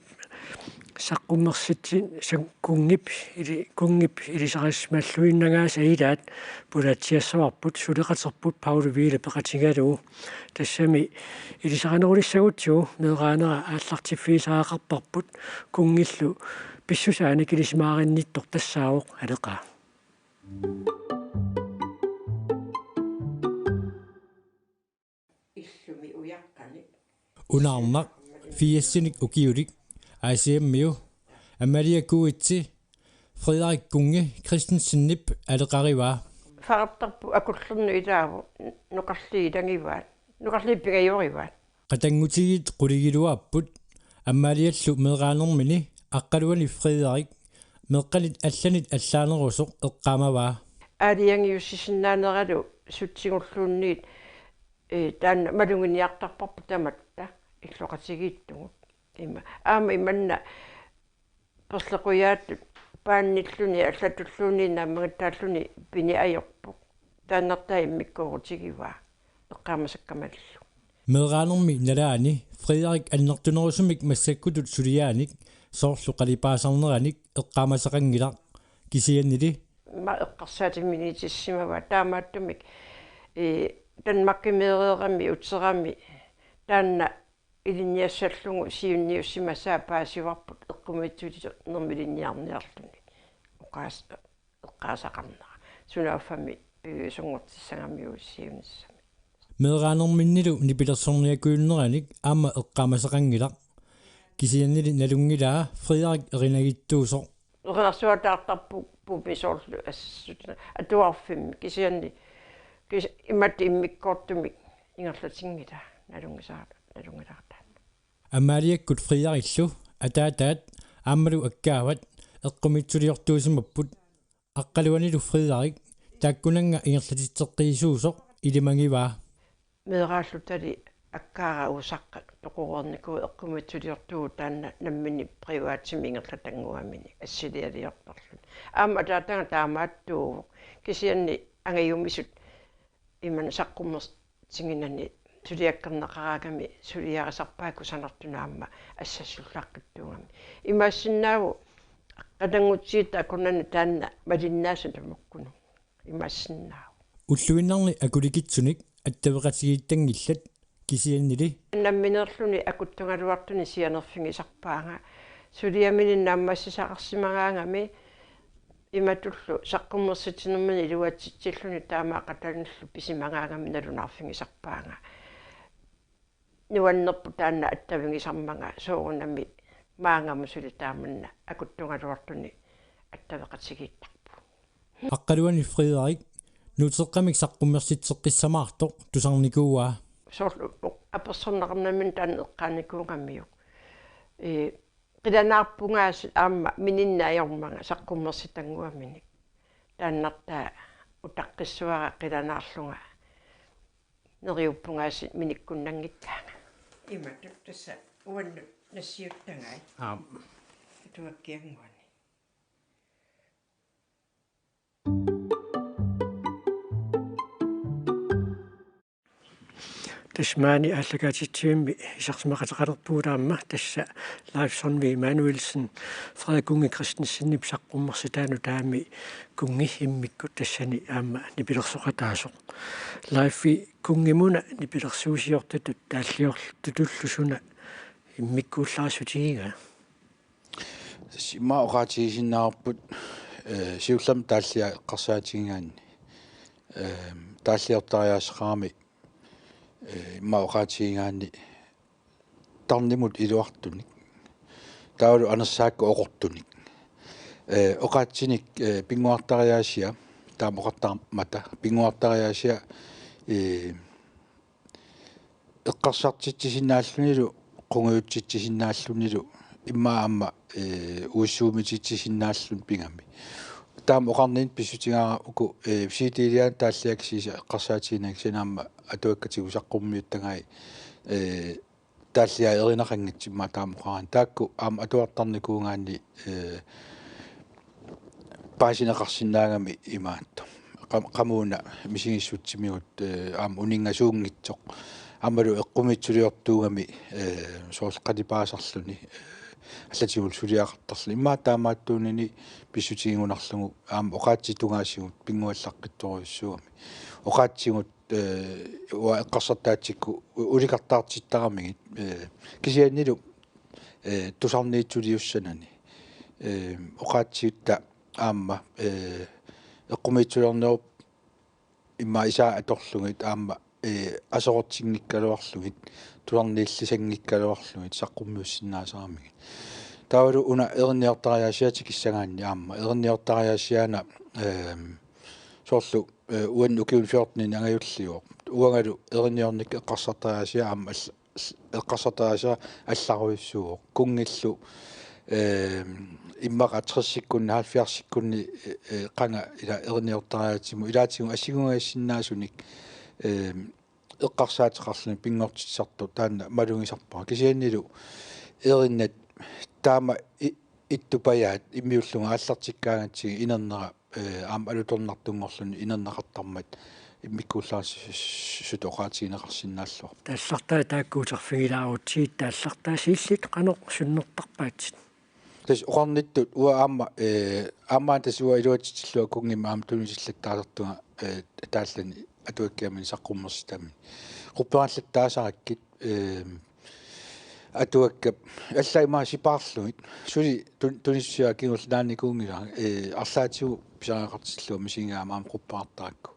Saqqummersitsin-, san-, kunngip ili-, kunngip ilisarisimalluinnagaasa ilaat pulatsiassavarput suleqaterput Pauli Wille peqatigalugu. Tassami ilisarinerulissagutsigu meeraanera aallartiffigisariaqarparput kunngillu pissusaanik ilisimaarinnittoq tassaavoq Aleqaa. Illumi ujaqqanik. Unaarnaq, firsinik ukiulik, Aasiammiu, Amalia Kuitsi, Frederik Kunngi Christensenip aleqarivaa. Faartarput akullernut ilaavoq, noqarlii ilagivaat, noqarlii pingajorivaat. Qatanngutigiit quligiluaapput, Amaliallu meeraanermini aqqaluani Frederik meeqqanit allanit allaanerusoq eqqaamavaa. Aalajangiussisinnaaneralu sutsigulluunniit, ee, taanna maluginiartarparput tamatta illoqatigiittugut. Ima, aamma imanna perlequjaatut paannilluni allatulluunniit naammagittaalluni pini ajorpoq. Taannartaa immikkoorutigivaat eqqaamasakkamalillu. Meeraanermi nalaani Frederik annertunerusumik massakkutut suliaanik soorlu qalipaasarneranik eqqaamasaqanngilaq, kisiannili ima eqqarsaatiminniitissimavaa taamaattumik, ee, Danmarkimeereerami uterami taanna ilinniassallugu siunniussimasaa paasivarput eqqumiitsuliornermi ilinniarniarluni. Oqaas-, eqqaasaqarnera. Sunaaffami piviusunngortissagamiuk siunissami. Meeraanerminnilu nipilersorniakujunnerannik aamma eqqaamasaqanngilaq. Kisiannili nalunngilaa Frederik erinagittuusoq. Erinarsuataartarpugut soorlu assut atuarfimmi kisianni kis-, imatut immikkoortumik ingerlatinngilaa nalunngisaa-, nalunngilaartaat. Amaliakkut Frederikillu ataataat aammalu akkaavat eqqumiitsuliortuusimapput. Aqqaluanilu Frederik taakkunannga ingerlatitseqqiisuusoq ilimagivaa. Meeraallutali akkaara usaqqat toqoreernikuuvoq eqqumiitsuliortuuvoq taanna nammineq privatimik ingerlatannguaminik assilialiortorluni. Aamma ataataga taamaattuuvoq. Kisianni angajumisut imannak saqqummersitsiginani suliakkerneqaraangami suliarisarpaat kusanartunut aamma assassullaqqittuugami. Imaassinnaavoq qatanngutigiit akornanni taanna malinnaasut tamakkununnga. Imaassinnaavoq. Ulluinnarni akulikitsunik attaveqatigiittanngillat kisiannili. Nammineerluni akuttugaluartunik sianerfigisarpaanga. Suliaminik naammassisaqarsimagaangami imatullu saqqummersitsinermini iluatsitsilluni taama qatalinillu pisimagaangami nalunaarfigisarpaanga. Nuannerpoq taanna attavigisarmanga soorunami maannamut suli taamanna akuttugaluartunik attaveqatigiittarpugut. Aqqaluani Frederik nuuteqqamik saqqummersitseqqissamaartoq tusarnikuuaa. Soorlu apersorneqarnamminnik taanna eqqaanikuugamiuk. Ee, qilanaarpungaasiit aamma mininneq ajormanga saqqummersitannguaminik. Taannartaa utaqqissuara qilanaarlunga neriuppungaasiit minikkunnanngikkaanga. Imatut tassa uannut nassiuttagai. Aap. Atuakkiannguani. Tassa maani aallakaatitsivimmi isersimaqateqalerpugut aamma tassa Leif Sundvig Immanuelsen, Frederik Kunngi Christensenip saqqummersitaanut taami kunngi immikkut tassani aamma nipilersoqataasoq. Leifi kunngimuna nipilersuusiortutut taalliortutullu suna immikkuullarissutigigaa? Tassa immaqa oqaatigisinnaavarput, ee, siullermik taalliai eqqarsaatigigaanni, ee, taalliortariaaseqarami, ee, immaqa oqaatigigaanni tarnimut iluartunik. Taavalu anersaakkut oqortunik. Ee, oqaatsinik, ee, pinnguartariaasia, taama oqartarmata, pinnguartariaasia, ee, eqqarsartitsisinnaallunilu, qungujutsitsisinnaallunilu, immaqa aamma, ee, uissuumititsisinnaalluni pigami. Taama oqarninni pissutigaara uku, ee, C D-liaani taalliakkat kisiisa eqqarsaatiginagit kisianni aamma atuakkat tigusaqqummut iluatsittagaat, ee, taalliai erinaqanngitsut immaqa taama oqaraanni. Taakku aamma atuartarnikuugaanni, ee, paasineqarsinnaagami imaattoq. Qam-, qamuuna misigissutsimigut, ee, aamma uninngasuunngitsoq. Aammalu eqqumiitsuliortuugami, ee, soorlu qalipaasarluni, ee, allatigut suliaqartarluni. Immaqa taamaattuunini pissutigigunarlugu aamma oqaatsinik tungaasigut pinnguallaqqittorujussuugami. Oqaatsigut, eh, uanga eqqarsartaatsikkut u-, ulikartaartittaramigit, eh, kisiannilu, eh, tusarniitsuliussanani. Eh, oqaatsitta aamma, eh, eqqumiitsulernerup immaqa isaa atorlugit aamma, eh, aserortinngikkaluarlugit, tusarniillisanngikkaluarlugit saqqummiussinnaasaramigit. Taavalu una erinniortariaasiat tikissagaanni aamma, erinniortariaasiaana, ehm, soorlu, eh, uannut ukiuni fjortenini angajulliuvoq. Uangalu erinniornikkut eqqarsartariaasia aamma all-, eqqarsartariaasia allarujussuuvoq. Kunngillu, ehm, immaqa tressikkunni, halvfjerdsikkunni, eh, eh, qanga ila erinniortariaatsigu, ilaatigut assigungaassinnaasunik, ehm, eqqarsaateqarluni pinngortitsisartoq taanna malugisarpara. Kisiannilu erinnat taama i-, ittupajaat immiullunga aallartikkaangatsigit inernera, eh, aamma alutornartunngorluni inerneqartarmat immikkuullarissuta oqaatigineqarsinnaalluarpoq. Taallartaa taakku uterfigilaarutsigit, taallartaa siillit qanoq sunnertarpaatsit? Tassa oqarnittut uanga aamma, eh, aamma tassa uanga iluatsitsillugu kunngimmat aamma tunisillattaasartunga, eh, taallani atuakkiamini saqqummersitami. Qupperallattaasarakkit, eh, atuakkap alla ima sipaarlugit. Suli tun-, tunissutisiat kingulliit naanikuunngillat, eh, arlaatigut pisariaqartillugu misigigaangama aamma qupperartarakku.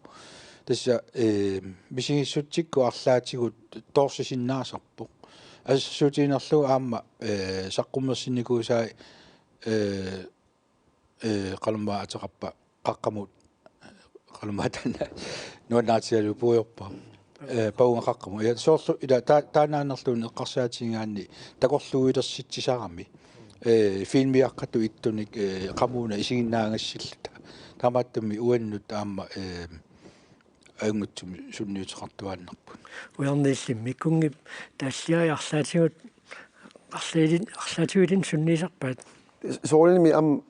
Tassa, eh, misigissutsikkut arlaatigut toorsisinnaasarpoq. Assersuutigiinnarlugu aamma, eh, saqqummersinnikuusai, eh, eh, qanormaa ateqarpa qaqqamut, qanormaa taanna nuannaartigalugu puigorpa. Eh, Pavunga qaqqamut. Ja, soorlu ila ta-, taannaannerluunniit eqqarsaatigigaanni takorluuilersitsisarami. Eh, filmiaqqatut ittunik, eh, qamuuna isiginnaagassilluta. Taamaattumik uannut aamma, eh, ajunngitsumik sunniuteqartuaannarput. Ujarniillimmi kunngip taalliai arlaatigut, arlaili-, arlaatigut ilinnut sunniisarpaat? Soorunami aamma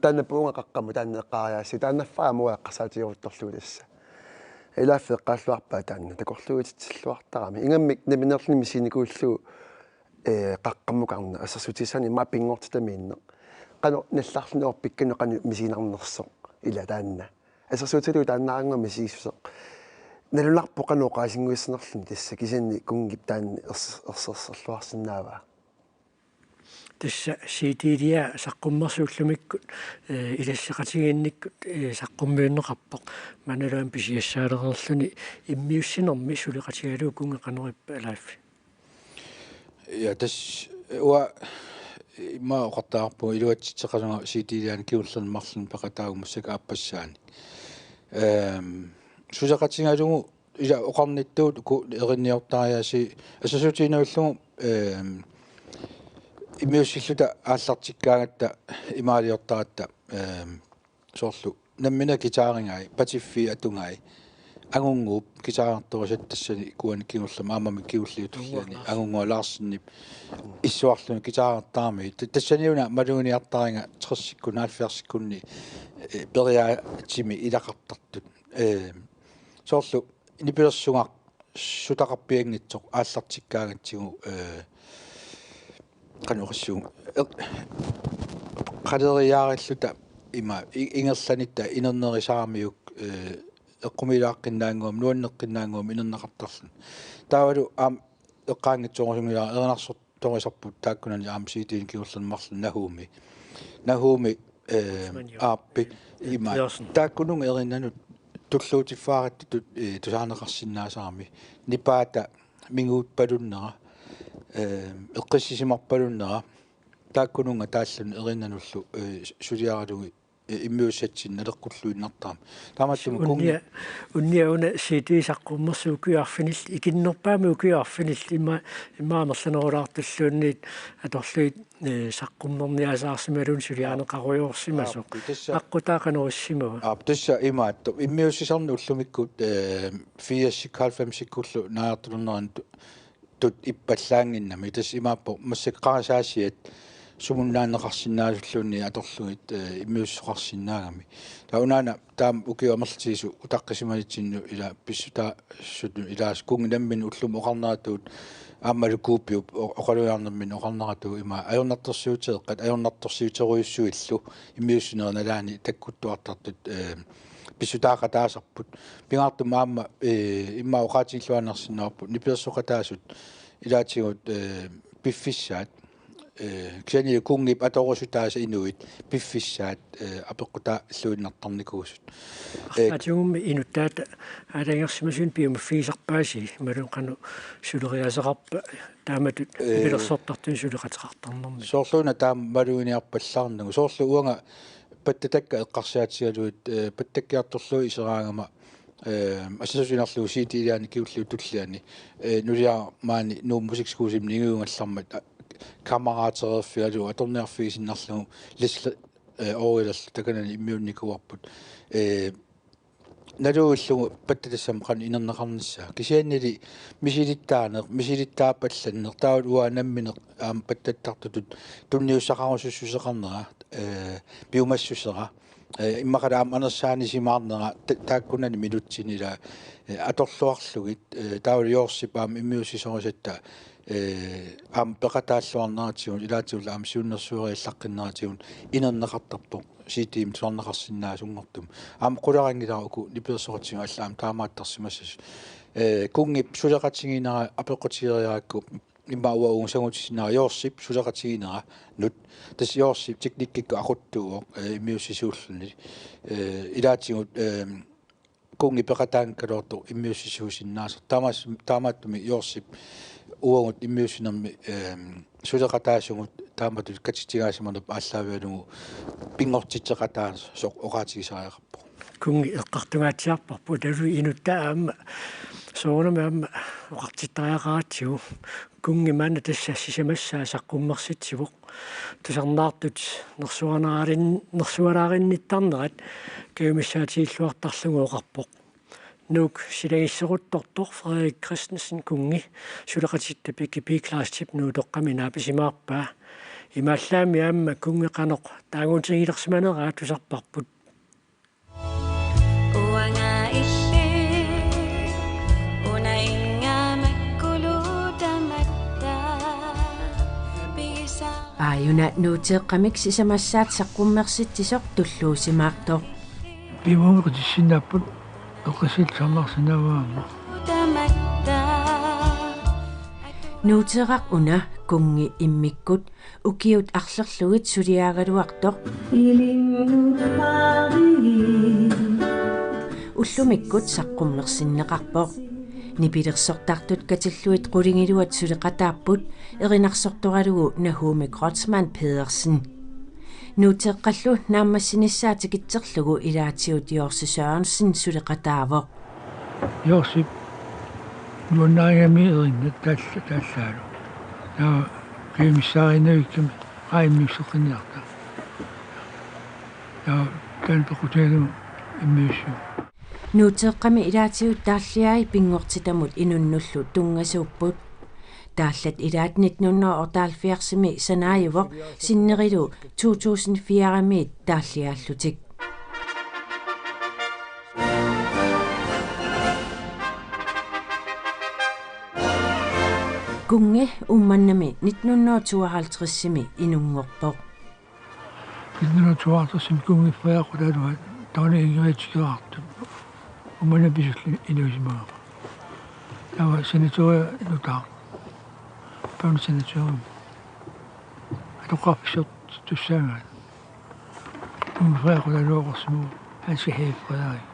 taanna Pavunga qaqqamut taanna eqqaariaassaaq, taannaffaa aamma uanga eqqarsaatigeruttorlugu tassa. Ilaaffik eqqaalluarpaa taanna takorluuititsilluartarami. Ingammik nammineerluni misiginikuullugu, eh, qaqqamukarneq assersuutissanik immaqa pinngortitamiinneq. Qanoq nallarluni oorpikkanut qanoq misiginarnersoq ila taanna. Assersuutigalugu taannaannguaq misigissuseq. Nalunarpoq qanoq oqaasinnguissanerluni tassa kisianni kunngip taanna ers-, ersersorluarsinnaavaa. Tassa C D-lia saqqummersuullumikkut, eh, ilasseqatigiinnikkut, eh, saqqummiunneqarpoq. Maannalu aamma pisiassaalereerluni immiussinermi suleqatigalugu kunngeq qanoq ippa Leif? Ja, tassa uanga immaqa oqartarpunga iluatsitseqasunga C D-lianik kingullerni marlunni peqataagut massakkut aappassaanik. Ehm, suleqatigalugu ila oqarnittut uku erinniortariaasii assersuutigiinnavillugu, ehm, immiussilluta aallartikkaangatta imaaliortaratta, ehm, soorlu nammineq guitarigai, patiffii atugai, Angunnguup guitarertorisat tassani kuani kingullermi aammami kingulliuttulliani Angunnguaq Larsenip issuarluni guitarertarami. Ta-, tassaniuna maluginiartariga tressikkunni halvfjerdsikkunni, eh, periaatsimi ilaqartartut. Eh, soorlu nipilersugar sutaqarpianngitsoq aallartikkaangatsigu, eh, qanoq oqassuunga. Eq-, qaleriaarilluta ima i-, ingerlanitta inernerisaramiuk, eh, eqqumiilaaqqinnaannguamik, nuanneqqinnaannguamik inerneqartarluni. Taavalu aamma eqqaanngitsoorusunngilara erinarsortorisarput taakkunani aamma C D-ni kingullerni marlunni Nahumi. Nahumi, eh, Usman Jo-, aappi eh, ima. Pedersen. Taakkununnga erinnanut tulluutiffaarattutut, eh, tusaaneqarsinnaasarami. Nipaata minguuppalunnera, eh, eqqissisimarpalunnera. Taakkununnga taalluni erinnanullu, eh, suliaralugit, eh, immiussatsinnik naleqqulluinnartarami. Taamaattumik kunngi- Unnia, unnia una C D saqqummersoq ukiut arfinillit, ikinnerpaamik ukiut arfinillit, imma, immaqa amerlanerulaartulluunniit atorlugit, eh, saqqummerniasaarsimaluunniit suliarineqarujoorsimasoq. Aap, tassa. Aqqutaa qanoq issimava? Aap, tassa imaattoq. Immiussisarneq ullumikkut, eh, firsikkut halvfemsikkullu naajartulernerani tu-, tut ippallaannginnami. Tassa imaappoq massakkut qarasaasiat sumunnaanneqarsinnaasulluunniit atorlugit, eh, immiussisoqarsinnaagami. Taava unaana taama ukiut amerlatigisut utaqqisimanitsinni ila pissutaasut ilaasa kunngi nammineq ullumi oqarneratuut aammalu Kuupiup o-, oqalugiarnermini oqarneratuut ima ajornartorsiuteeqqat ajornartorsiuterujussuillu immiussinerit nalaani takkuttuartartut, eh, pissutaaqataasarput. Pingaartumik aamma, eh, immaqa oqaatigilluinnarsinnaavoq nipilersoqataasut ilaatigut, eh, piffissaat, eh, kisianni kunngip atorusutaasa inuit piffissaat, eh, apeqqutaalluinnartarnikuusut. Eh, arlaatigut inuttaat aalajangersimasuni piumaffigisarpaasi imaluunniit qanoq suleriaaseqarpa taamatut, eh, nipilersortartuni suleqateqartarnermi. Soorluuna taama maluginiarpallaarnagu. Soorlu uanga pattatakka eqqarsaatigalugit, eh, pattakkiartorlugit iseraangama, eh, assersuutigiinnarlugu C D-liani kingulliup tulliani, eh, nuliara maani Nuummut Musikskole-imi ningiugallarmat, a-, kammeraatereerfigalugu atorniarfigisinnarlugu Leslie, eh, Oorilerlu takanani immiunnikuuarput. Eh, naluillugu pattatassamik qanoq inerneqarnissaa. Kisiannili misilittaaneq, misilittaapallanneq, taava uanga nammineq aamma pattattartutut tunniussaqarusussuseqarnera, eh, piumassusera. Eh, immaqalu aamma anersaanisimaarnera ta-, taakkunani minutsini ila, eh, atorluarlugit, eh, taavalu Jorsip aamma immiussisorisatta, eh, aamma peqataalluarneratigut ilaatigullu aamma siunnersueriallaqqinneratigut inerneqartarpoq C D-mik tusarneqarsinnaasunngortumik. Aamma qularanngilara uku nipilersoqatigiit allat aamma taamaattarsimassasut. Eh, kunngip suleqatigiinnera apeqqutigeriarakku immaqa uagut sangutissinnera Jorsip suleqatigiinneranut. Tassa Jorsip teknikkikkut aquttuuvoq, eh, immiussisuulluni. Eh, ilaatigut, eh, kunngi peqataanngikkaluartoq immiussisuusinnaasarpoq. Taamas-, taamaattumik Jorsip uagut immiussinermi, eh, suleqataasugut taamatut katitsigaasimanerput aallaavigalugu pinngortitseqataasoq oqaatigisariaqarpoq. Kunngi eqqartungaatsiarparput taavalu inuttaat aamma soorunami aamma oqartittariaqaratsigu kunngi maanna tassa sisamassaa saqqummersitsivoq tusarnaartut nersuaraarin-, nersuaraarinnittarnerat kajumissaatigiilluartarlugu oqarpoq. Nuuk silagisseruttortoq Frederik Christensen kunngi suleqatitta Peggy P. Kleistip Nuutoqqami naapisimaarpaa. Imaallaammi aamma kunngi qanoq taagutigilersimaneraa tusarparput. Uanga illit una ingaamakkulu tamatta pigisara. Aajuna Nuuteeqqamik sisamassaat saqqummersitsisoq tulluusimaartoq. Piumaguuteqarsinnaapput eqqissilluarsinnaavaa aamma. Nuuteeraq una kunngi immikkut ukiut arlerlugit suliaagaluartoq ullumikkut saqqummersinneqarpoq. Nipilersortartut katillugit qulingiluat suleqataapput erinarsortoralugu Nahumi Kreutzmann Pedersen. Nuuteeqqallu naammassinissaa tikitserlugu ilaatigut Jorsi Sørensen suleqataavoq. Jorsip nuannaarigami erinnat taalla-, taallaalu. Taava kajumissaariinnavikkami qaa immiusseqqinniarta. Taava taanna peqqutigalugu immiussivoq. Nuuteeqqami ilaatigut taalliai pinngortitamut inunnullu tunngasuupput. Taallat ilaat nitten hundrede og otteoghalvfjerdsimi sanaajuvoq sinnerilu to tusind firemiit taalliaallutik. Kunngi Uummannami nitten hundrede og tooghalvtredsimi inunngorpoq. Nitten hundrede og tooghalvtredsimi kunngi fredaaqutaaluat taanna Ingrid Gerhardtip Uummannap pisullu inuusimagama. Taava sanatorium nutaaq. Børnesanatorium. Atoqqarfissortussaagaat. Kunngi fredaaqutaaluat oqarsimavoq Hans Egede Frederik.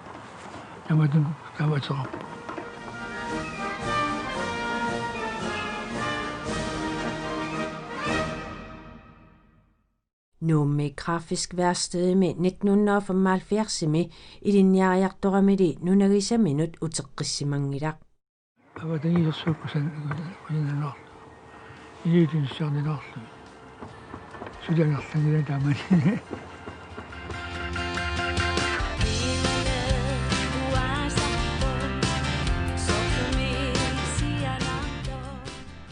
Taamatut taama ateqarpoq. Nuummi Grafisk Værstedimi nitten hundrede og femoghalvfjerdsimi ilinniariartoramili nunagisaminut uteqqissimanngilaq. Avatangiisersuup kusan-, kusanarlugu. Iliuutinniarniarlugu. Suli angerlanngilaq taamani.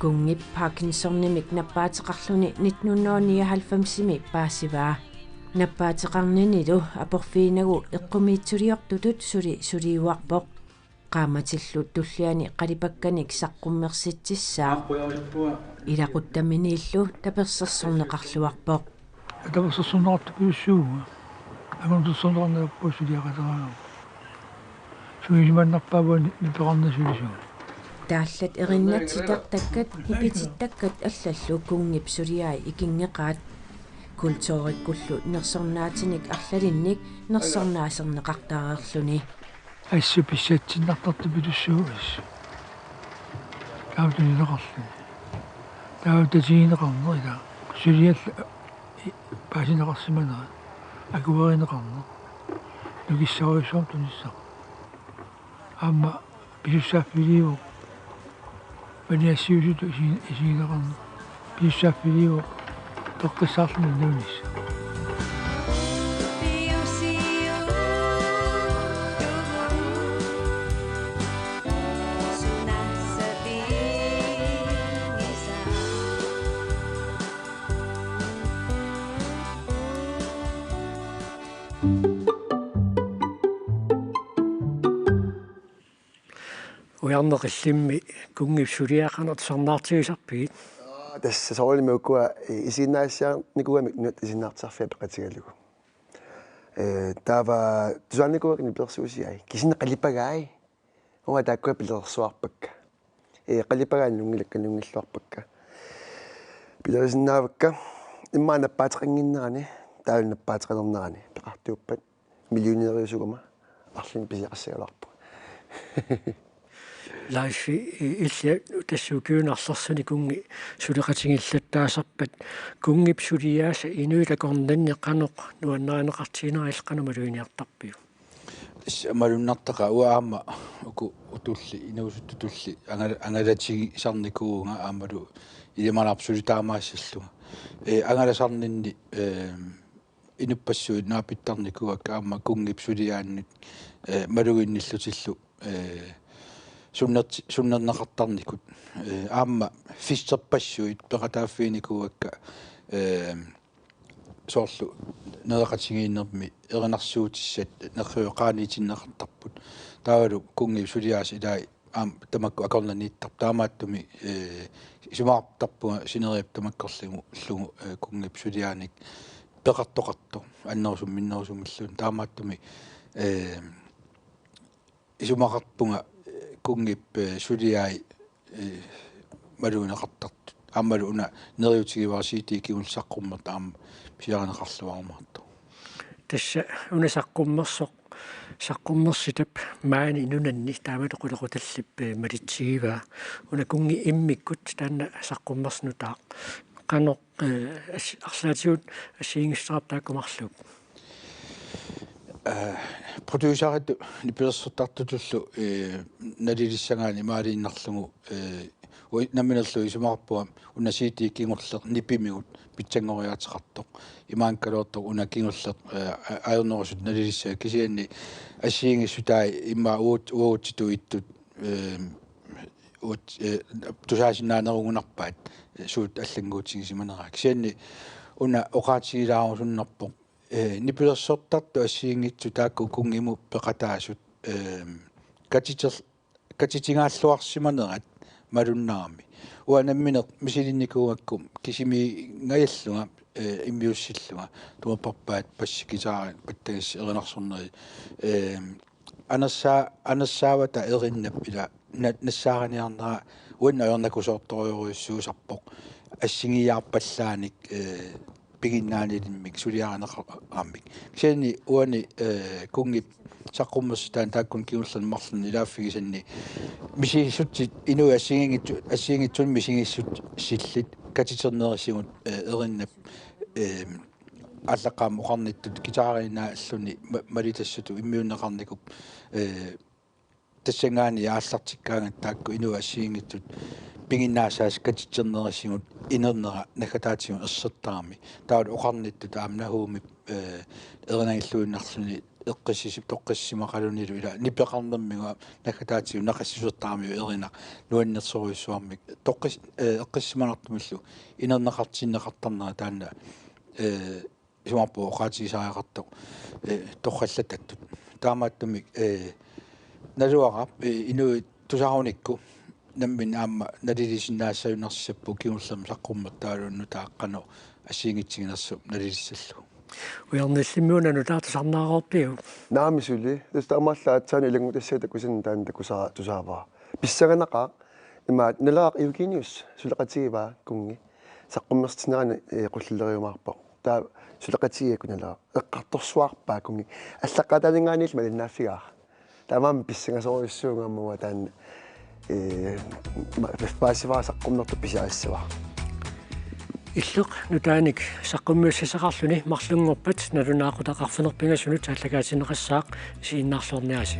Kunngip Parkinsonimik nappaateqarluni nitten hundrede nioghalvfemsimi paasivaa. Nappaateqarninilu aporfiinagu eqqumiitsuliortutut suli suliuarpoq. Qaammatillu tulliani qalipakkanik saqqummersitsissaaq. Ilaquttaminiillu tapersersorneqarluarpoq. Tapersersorneqartupilussuuvugut. Anguniartorneqarnerput suliaqataraangat. Sulisimannarpaavugut nipeqarneq sulisugut. Taallat erinnat titartakkat, hipitittakkat allallu kunngip suliai ikinngeqaat. Kulturikkullu nersornaatinik arlalinnik nersornaaserneqartareerluni. Assut pissatsinnartartupilussuuvoq assut. Taava tunineqarluni. Taava tatigineqarneq ila. Suliallu paasineqarsimanerat. Akuerineqarneq. Nukissarujussuarmik tunissaq. Aamma pisussaaffiliivoq. Maniassiusutut isi-, isigineqarneq. Pisussaaffiliivoq. Toqqissaarluni nuunissaq. Ujarneq illimmi kunngip suliai qanoq tusarnaartigisarpigit? Aa, tassa soorunami ukua, eh, isiginnaasassiarnikuugamik nunatta isiginnaartitsisarfiat peqatigalugu. Eh, taava tusarnikuuakka nipilersuusiai. Kisianni qalipagai. Uanga taakkua pilersuarpakka. Eh, qalipagaat nunngilakka nunngilluarpakka. Pilerisinnaavakka. Immaqa nappaateqannginnerani, taava nappaateqalernerani. Peqartuuppat millionæriusuguma arlalinnik pisiaqassagaluarpunga. Leif, i-, illit tassa ukiunut arlalinnik kunngi suleqatigillattaasarpat, kunngip suliaasa inuit akornanni qanoq nuannarineqartigineraat, qanoq maluginiartarpiuk? Tassa malunnartaqaaq uanga aamma uku utulli, inuusuttutulli angala-, angalatigisarnikuuvunga aammalu ilimanarpoq suli taamaassallunga. Eh, angalasarninni, eh, inuppassuit naapittarnikuuakka aamma kunngip suliaannik, eh, maluginnillutillu, eh, sunnerti-, sunnerneqartarnikut. Eh, aamma fisterpassuit peqataaffiginikuuakka, eh, soorlu nereqatigiinnermi erinarsuutissat nerriviup qaaniitinneqartarput. Taavalu kunngip suliaasa ilai aamma tamakku akornanniittarput. Taamaattumik, eh, isumaqartarpunga sineriak tamakkerlugu, lugu, eh, kunngip suliaanik peqartoqartoq annerusumik minnerusumilluunniit. Taamaattumik, eh, isumaqarpunga, eh, kunngip, eh, suliai, eh, malugineqartartut. Aammalu una neriuutigivara C D kingulleq saqqummertaq aamma pisiarineqarluarumaartoq. Tassa una saqqummersoq, saqqummersitap maani nunanni taamatut qulequtallip, eh, malitsigivaa. Una kunngi immikkut taanna saqqummersoq nutaaq. Qanoq, eh, as-, arlaatigut assigiinngissutaat taakku marluk? Eh, produceritut nipilersortartutullu, eh, nalilissagaanni imaaliinnarlugu, eh, ui-, namminerlu isumaqarpunga una C D kingulleq nipimigut pitsanngoriaateqartoq. Imaanngikkaluartoq una kingulleq, eh, a-, ajornerusutut nalilissagaa, kisianni assigiinngissutai immaqa uagut-, uagutsitut ittut, eh, uagut-, eh, tusaasinnaanerugunarpaat, eh, suut allannguutigisimaneraat. Kisianni una oqaatigilaarusunnarpoq, eh, nipilersortartut assigiinngitsut taakku kunngimut peqataasut, eh, katiter-, katitingaalluarsimanerat malunnarami. Uanga nammineq misilinnikuugakku kisimiingajallunga, eh, immiussillunga, tumerparpaat bassi, guitari, pattagissi, erinarsorneri, eh, anersaa-, anersaavata erinnap ila na-, nassaariniarnera uannut ajornakusoortorujorujussuusarpoq assigiiaarpallaanik, eh, piginnaanilimmik suliarineqaramik. Kisianni uani, eh, kunngip saqqummersitaani taakkuni kingullerni marlunni ilaaffigisanni misigissutsit inuit assigiinngitsu-, assigiinngitsunik misigissutsillit katiternerisigut, eh, erinnap, eh, aallaqqaammut oqarnittut guitariinnaalluni ma-, malitassatut immiunneqarnikuupput, eh, tassanngaanniit aallartikkaangatta taakku inuit assigiinngitsut piginnaasaasa katiternerisigut inernera naggataatigut ersertarami. Taavalu oqarnittut aamma Nahumip, eh, erinagilluinnarluni eqqissisip toqqissisimaqalunilu ila nipeqarnermigut naggataatigut naqassisortaramiuk erinaq nuannersorujussuarmik toqqis-, eh, eqqissimanartumillu inerneqartinneqartarnera taanna, eh, isumaqarpunga oqaatigisariaqartoq, eh, torrallatattut. Taamaattumik, eh, naluara, eh, inuit tusarunikku nammineq aamma nalilisinnaassagunarsipput kingullermik saqqummertaralugu nutaaq qanoq assigiinngitsuunersoq nalilissallugu. Ujarnillimmi una nutaaq tusarnaaroorpiuk? Naamik suli. Tassa taamaallaat aatsaat ilanngutassiaq takusinnaaq taanna takusara tusaavara. Pissanganaqaaq imaattoq Naleraq Eugenius suleqatigivaa kunngi. Saqqummersitsinerani, eh, qullileriumaarpoq. Taava suleqatigigakkit Naleraq. Eqqartorsuarpaa kunngi. Allaqqaataaninngaanniillu malinnaaffigaara. Taamaammat pissangasorujussuuvunga aamma uanga taanna, eh, ma-, paasivara saqqummertut pisiarissavara. Illit nutaanik saqqummiussisaqarluni marlunngorpat nalunaaqutaq arfineq-pingasunut aallakaatinneqassaaq, isiginnaarluarniarisi.